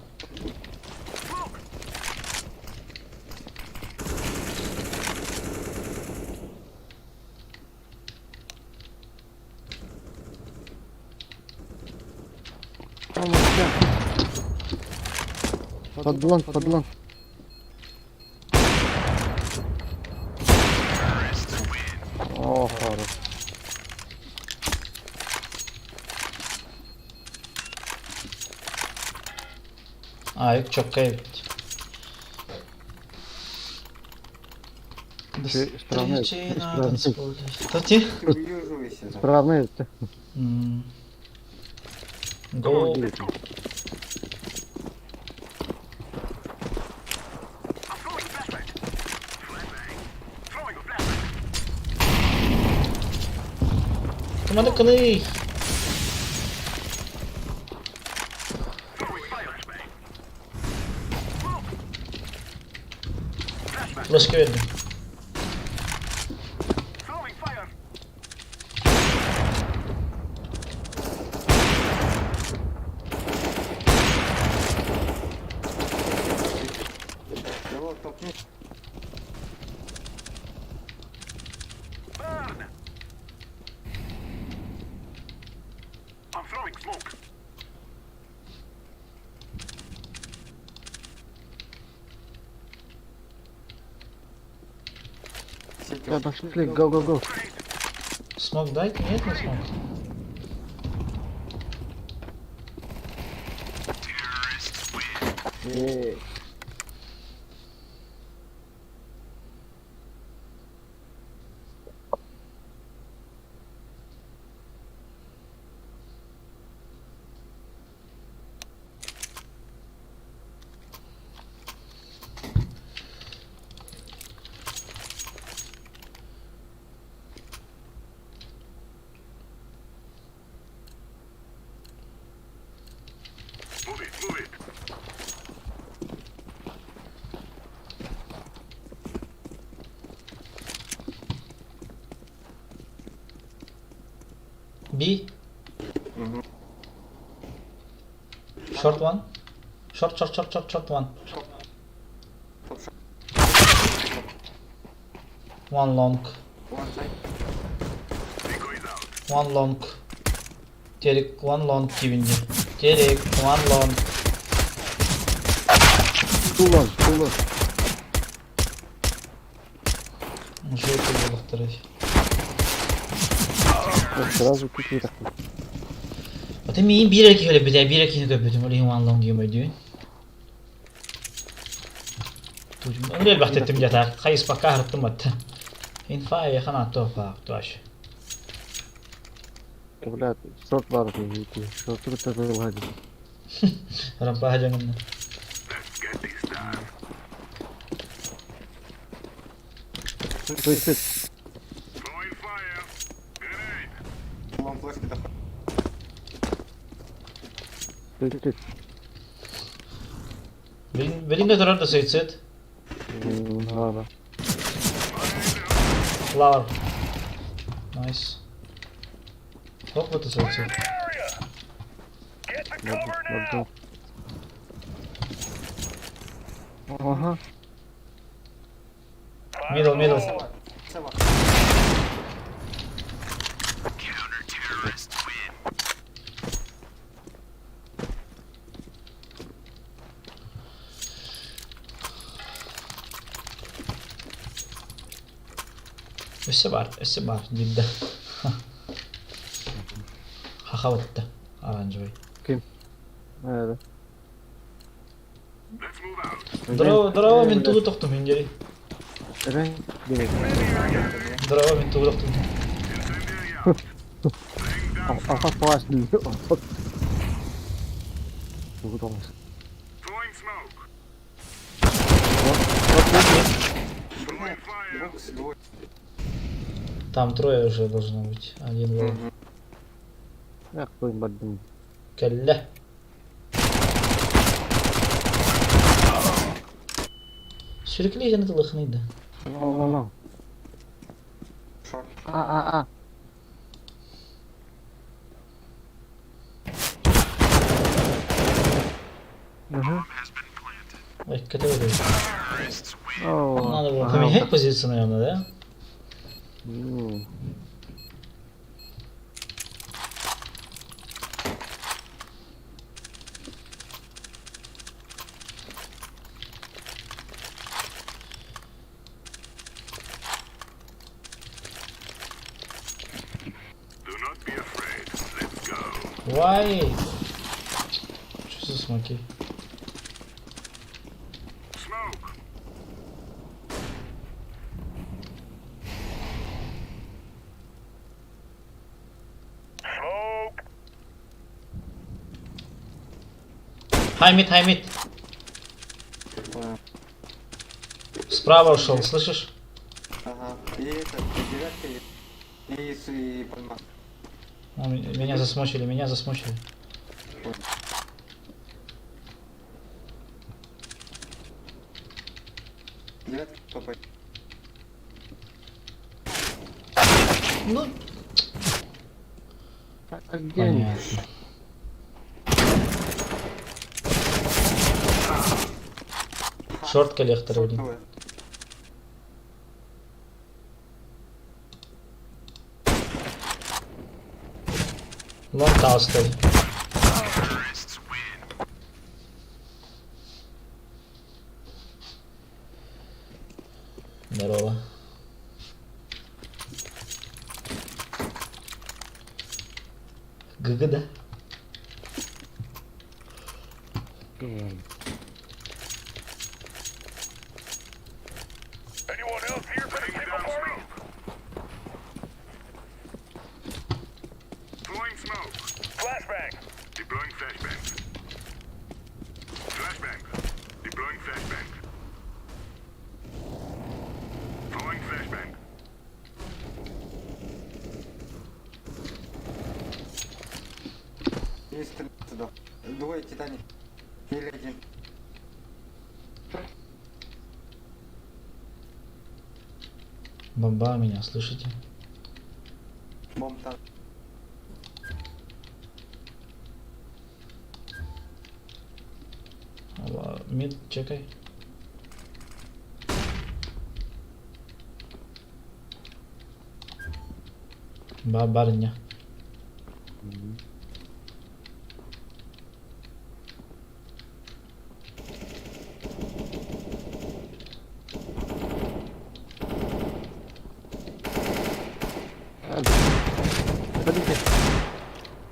Подлом, подлом. О, хорош. Авик чокка эбит. До Ты исправляй, встречи на исправляй. танцполе. Тати? Ты выеживайся. да. Правильно это. Go. Команда кыны. Флешка бердим. Его толкни. Сити. Да, пошли, go, go, go. Smoke дайте? Нет, не smoke. Yeah. B. Short one. Short, short, short, short, short one. One long. One side. One long. Терек, one long кивинди. Терек, one long. Too long, too long. Уже это было второй. Вот сразу кикни такой. Аты миин биир эрки өлөбүтэ, биир эркини көрбүтүм, ол иһин one long диэм өйдүүн. Тужум, өл бахтеттим жатаак, хайыспакка аһарыттым батта. Инфа яхан аттоо паак туаш. Бля, шорт бар идти. Шорт тут выладит. Рампа жаңынна. То есть, Long flash не доходит. то есть, Билин да турар да суицид. Ладно. Flower. Nice. Хоп, вот и суицид. Ладно, ладно. Ага. Middle, middle. Сова. Сова. Өссө бар, өссө бар, дибді. Хаха бытты. Оранжевый. Да. Здорово, здорово, мен тугу тоқтум, индери. Рен, девять. Здорово, мен тугу тоқтум. Ага, флаш. Вот Двух, двое. Там трое уже должно быть. Один лоу. Эх, кто-нибудь думает. Кэллэ. Сүрүкли жана тылыхныйды. Long, long, long. Short. А, а, а. Угу. Ой, категория. О, Надо было ага, поменять вот позицию, наверное, да? так. М. Why? Что за смоки? High mid, high mid. Понял. Справа ушел, слышишь? Ага. И это, и девятка, и, и, и пальма. О, меня засмочили, меня засмочили. Девятка. Топ Ну, А где они? понятно. Шорт коллектор, блин. Двое. Лонг таустер. Terrorists win. Здорово. ГГ, да? Ладно. Anyone else here for the tickle party? Throwing smoke. Flashbang. Deploying flashbang. Flashbang. Deploying flashbang. Throwing flashbang. Есть три сюда. Двое Титаник. Или один. Бомба меня, слышите? Бомб там. Алла, Мид, чекай. Ба, барыня. А, Заходите.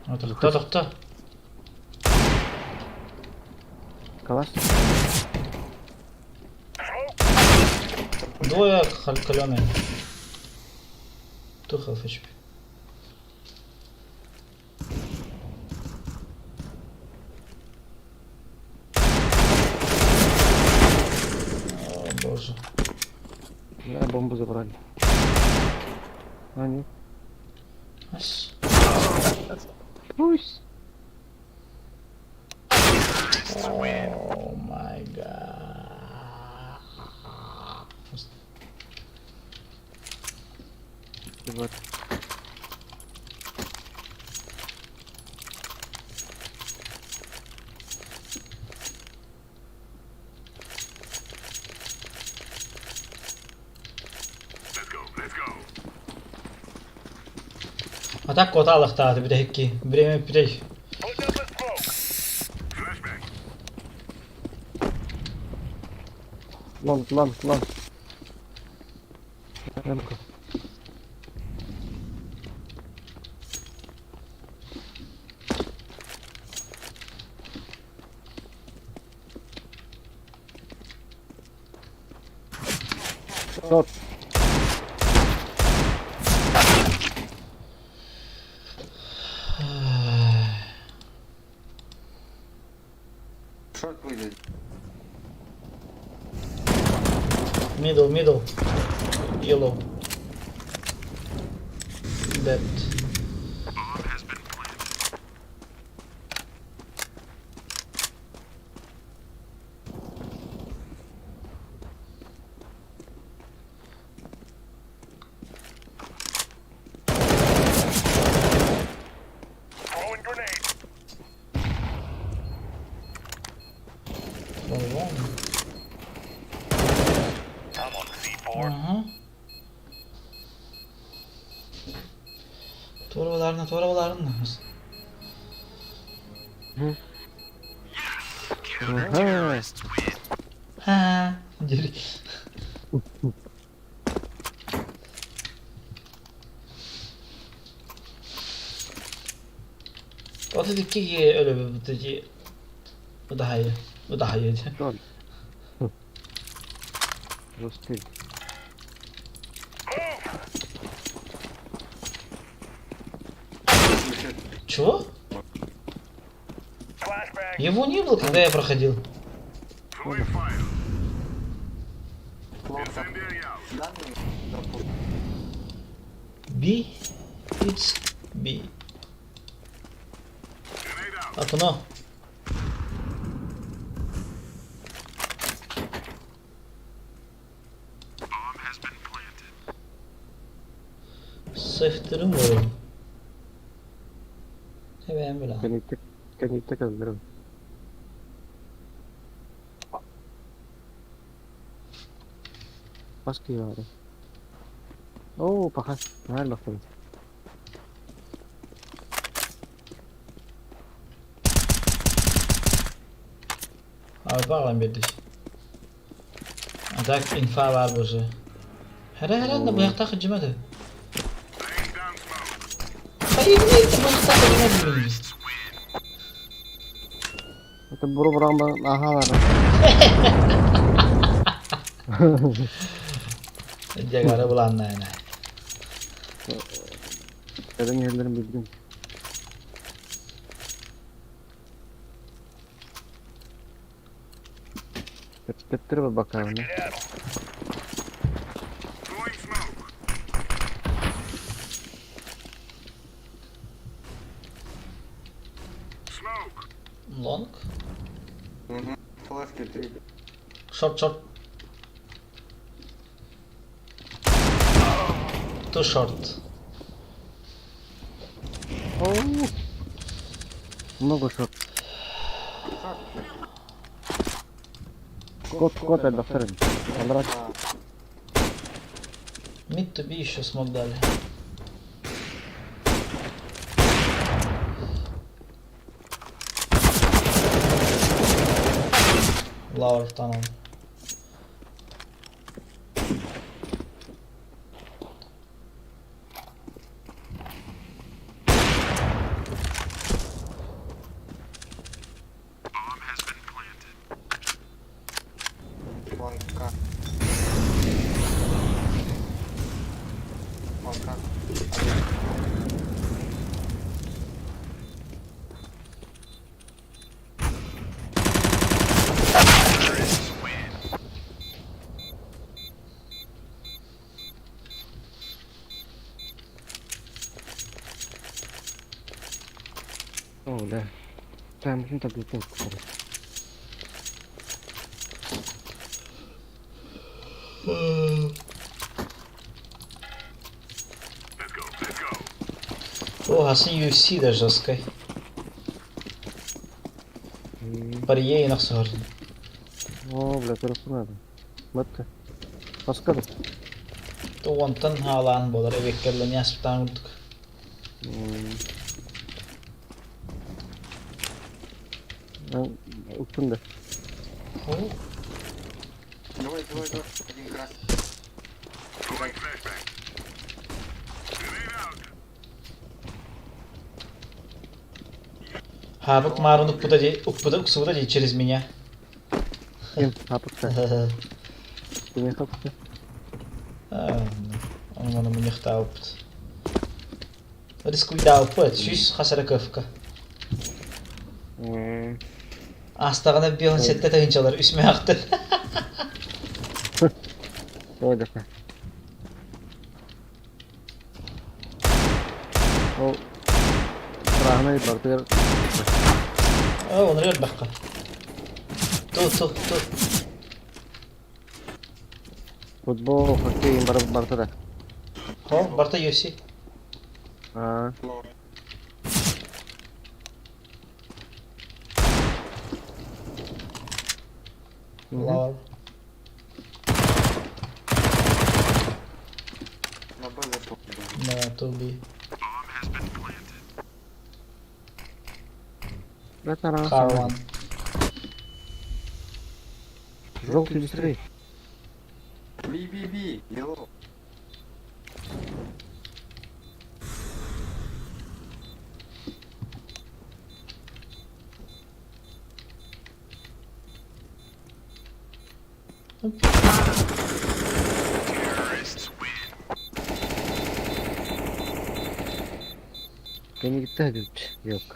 Вот, кто-то, кто? Калаш. Двое каленые. Two half HP. О, боже. Да, бомбу забрали. А, нет. Ась. Пусть. Oh my god. Вот. Let's go. Let's go. А так кота лахтааты бүтэһикки. Время пүтэй. Put up a smoke. Flashbang. Long, long, long. Ремка. Short. Short выйдет. Middle, middle. Yellow. Dead. Bomb has been planted. Throwing grenade. Вон, вон. I'm on C4. Ага. Torbalarını, torbalarını. Ага. Ha, geri. Вот это какие öyle вот эти Удаһайы. Удаһайы. Short. Жесткий. Чего? Flashbang. Его не было, когда я проходил. Throwing fire. Long там. Incendiary out. Данные. Дропнул. B. It's B. Grenade out. Окно. Со вторым уровнем. Эбээн билэҕин. Кэнниттэ кэнниттэ кэллэрим. Хас киһи баарый? Оо, паха, наһаа элбэхтэр эбит. Арба аҕалан биэрдик. А так инфа баар боже. Хара хара да быһахтаах кырдьыма да. Хайыгын быһахтаах кырдьыма дии. Это буру бураан ааһаалара. Дьагара булааннаайна. Кэлэн иһэллэрин билдим. Төттөрү барбаккаҕына. Throwing smoke. Smoke. Long. Угу. Флешки три. Short, short. Too short. Оо. Много short. Кот, кот элбэхтэр эбит. Аллара Mid to B еще smoke дали. Lower tunnel. Bomb has been planted. Вон К. Вон К. Terrorists win. Оо, бля. Таймерин таблетка. Let's go. Let's go. О, Хасан UFC да жесткой. Барье нахсор. Оо, бля, көрөккүн надо. Матта. Баскады. То онтон хаалаан буолар эбиэккэллэни аспытаан курдук. Уктун да. О, Давай, давай, давай. Один красный. Throwing flashbang. Grenade out. Хабык марын укпута дии, укпута уксубута дии через меня. Ким? Хапыкта. Кими хапыкта? Оны муньахтаабыппыт. Рискуйдаабыппыт, сүүс хас эрэ кфк. Астаҕына бион сэттэ тыһыынчалар үс мээхтэн. Ой, да. Ол Страхнай бартыгар Оо, оны элбэххэ. Ту ту ту. футбол, хоккей бар барта да. Хо, барта UFC. Аа. Лоу. Лавр. На Б зашел. Да, to B. Bomb has been planted. Это Car one. Желтый быстрей. Би, би, би. Yellow. Terrorists win. Beni gitti hadi. Yok.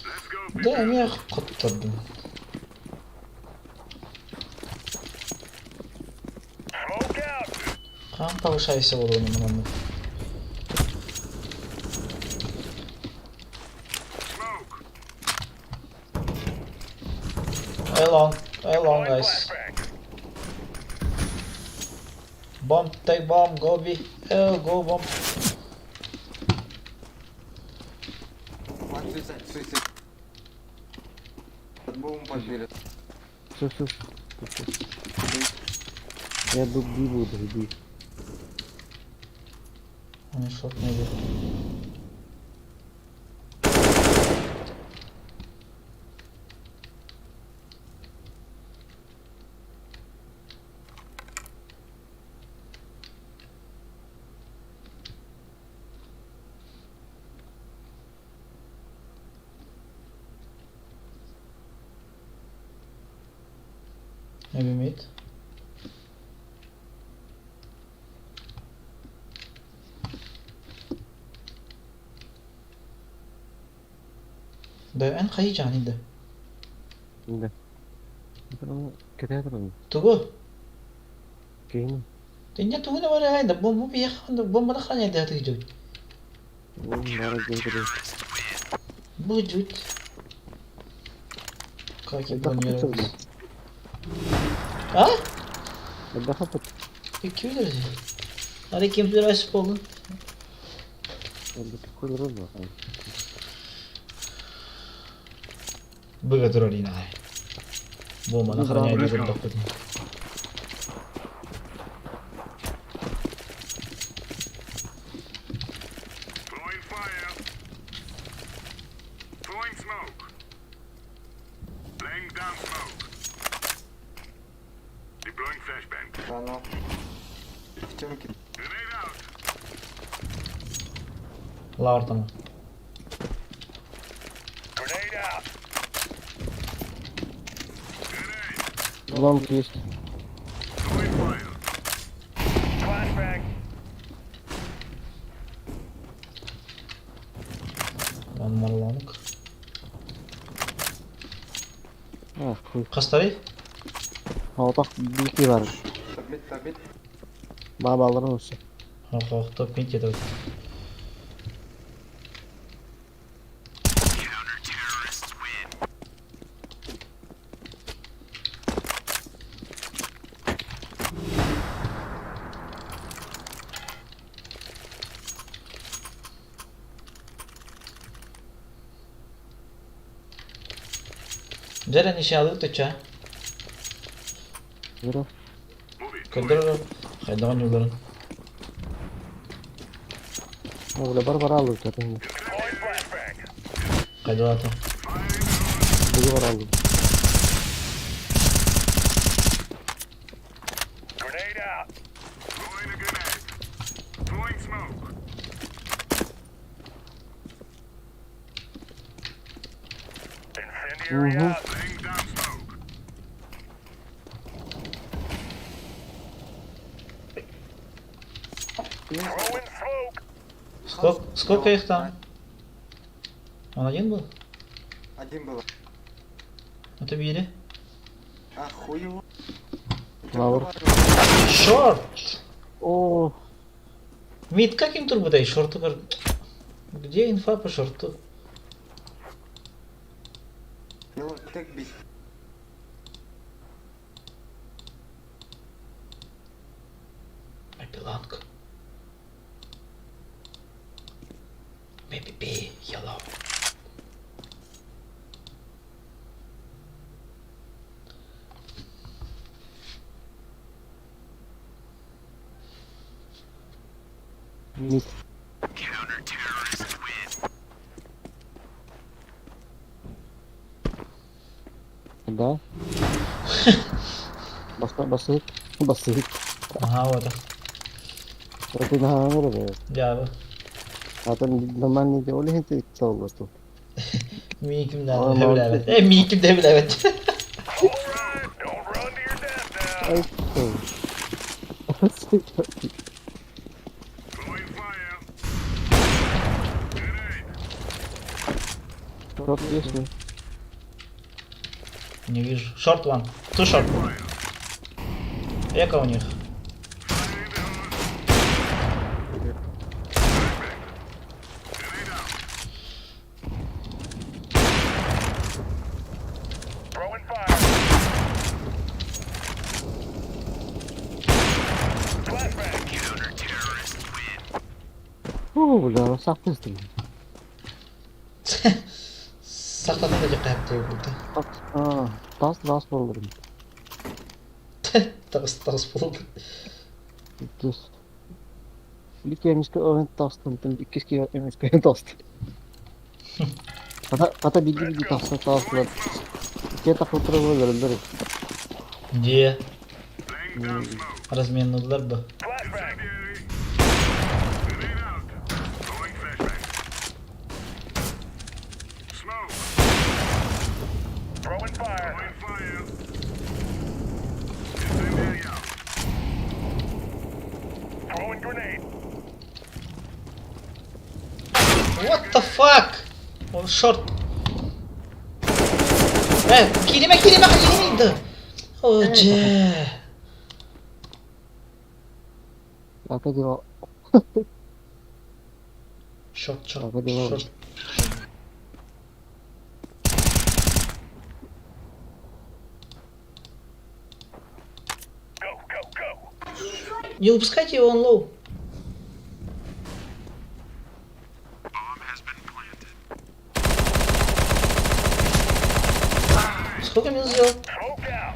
Let's go, Да, people. эмиэ хоттордум. Smoke out. Хаан повышайся буолуон маннык. long. A long, guys. Bomb, take bomb, go B. Oh, go bomb. One suicide, suicide. Под бомбу подбили. Все, все, все. Я тут B буду, B. Они short maybe. Maybe mid. Да, эн хайы жаны да. Да. Кэтэһэ туран. Тугу? Киһини. Тинья тугуна бара айда бомба бияханда бомбаны ханяйда атыгы. Бара киһи. Будет. Как я Это планировал. А? Daha pat. Kim bilir? Hadi kim bilir asip oldun. Koyulur mu? Быга турар ай. Бомбаны охраняет доход. Throwing fire. Throwing smoke. Laying down smoke. Deploying flashbang. Да, ну. В темке. Grenade out. Лавр там. Grenade out. Grenade. Long есть. Throwing fire. Flashbang. One more long. А, хуй. Кастары? Алтак бики бар. Top mid, top mid. Бабаларын осы. Ох, ох, топ mid где-то. Counter-terrorists win. Джерри нишалы тыча. Yürü. Move it. Кадыр хайдаган юларын. Бля, бар бар алды. Throwing flashbang. Кайдалата. Бугу бар алды. Grenade out. Throwing a grenade. Throwing smoke. Incendiary out. Laying down smoke. Throwing smoke. Сколько, сколько их там? Он один был? Один был. Это били. А, хуй его. Лавр. Short! О, Mid, как им турбо дай? Шорту Где инфа по шорту? Yellow, take B. Maybe long. Maybe B, yellow. Mid. Counter-terrorists win. Да. Баста, басык. Басык. Ага, вот. Это на нормально. Я А там нормальный делали, это целый тут. Миким Ой, да, молодец. билебет. Миким да билебет. All right, don't run to your death now. Ай, что? Throwing fire. Grenade. Шорт есть, не? Не вижу. Short one. Two short. Эко у них. Fire in the hole. Grenade out. Throwing fire. Оо, бля, сахтыстым. Сахтатын да дьэ Тас тас буолларым. Таҕыс таҕыс буолбут. Түс. Биир киһи эмискэ ойон таҕыстым, иккис киһи эмискэ ойон таҕыста. Хата, хата биирдии-биирдии тахса таҕыстылар. Иккиэ тахсыбыттара буоллар өлөрөллөр. Дьиэ. Разменнулар бы. Incendiary. Grenade out. Throwing flashbang. Smoke. Throwing fire. Throwing fire. Incendiary out. Throwing grenade. What the fuck? О, short. Э, кииримэ, кииримэ, кииримэ да. О, дьэ. Ата дела. Short, short, Ага, дела. short. Go, go, go. Не упускайте его, он low. Bomb has been planted. Сколько минут сделал? Smoke out.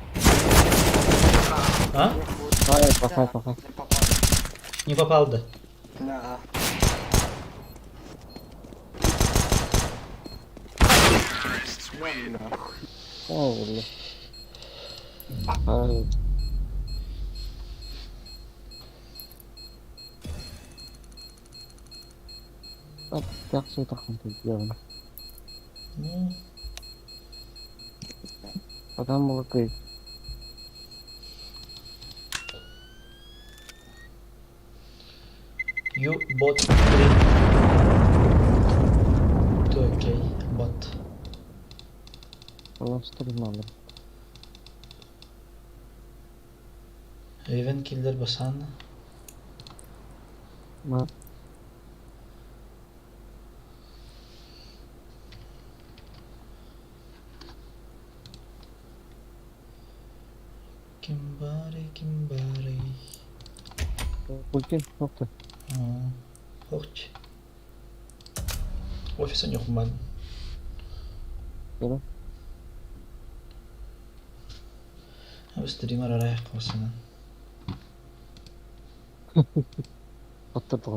А? Хай, пахай, пахай. Не попал. Не попал, да. Да. Нахуй. О, бля. Хай. Тахсы тахсан делаем. Ну, Потом молокой. You bot 3. Ты окей, бот. Ластыр надо. Ревен киллер басан. Ма. Кимбари, кимбари. Пультин, нокта. Охч. Офиса не хуман. Да. Стример арайық осынан. Аттырды.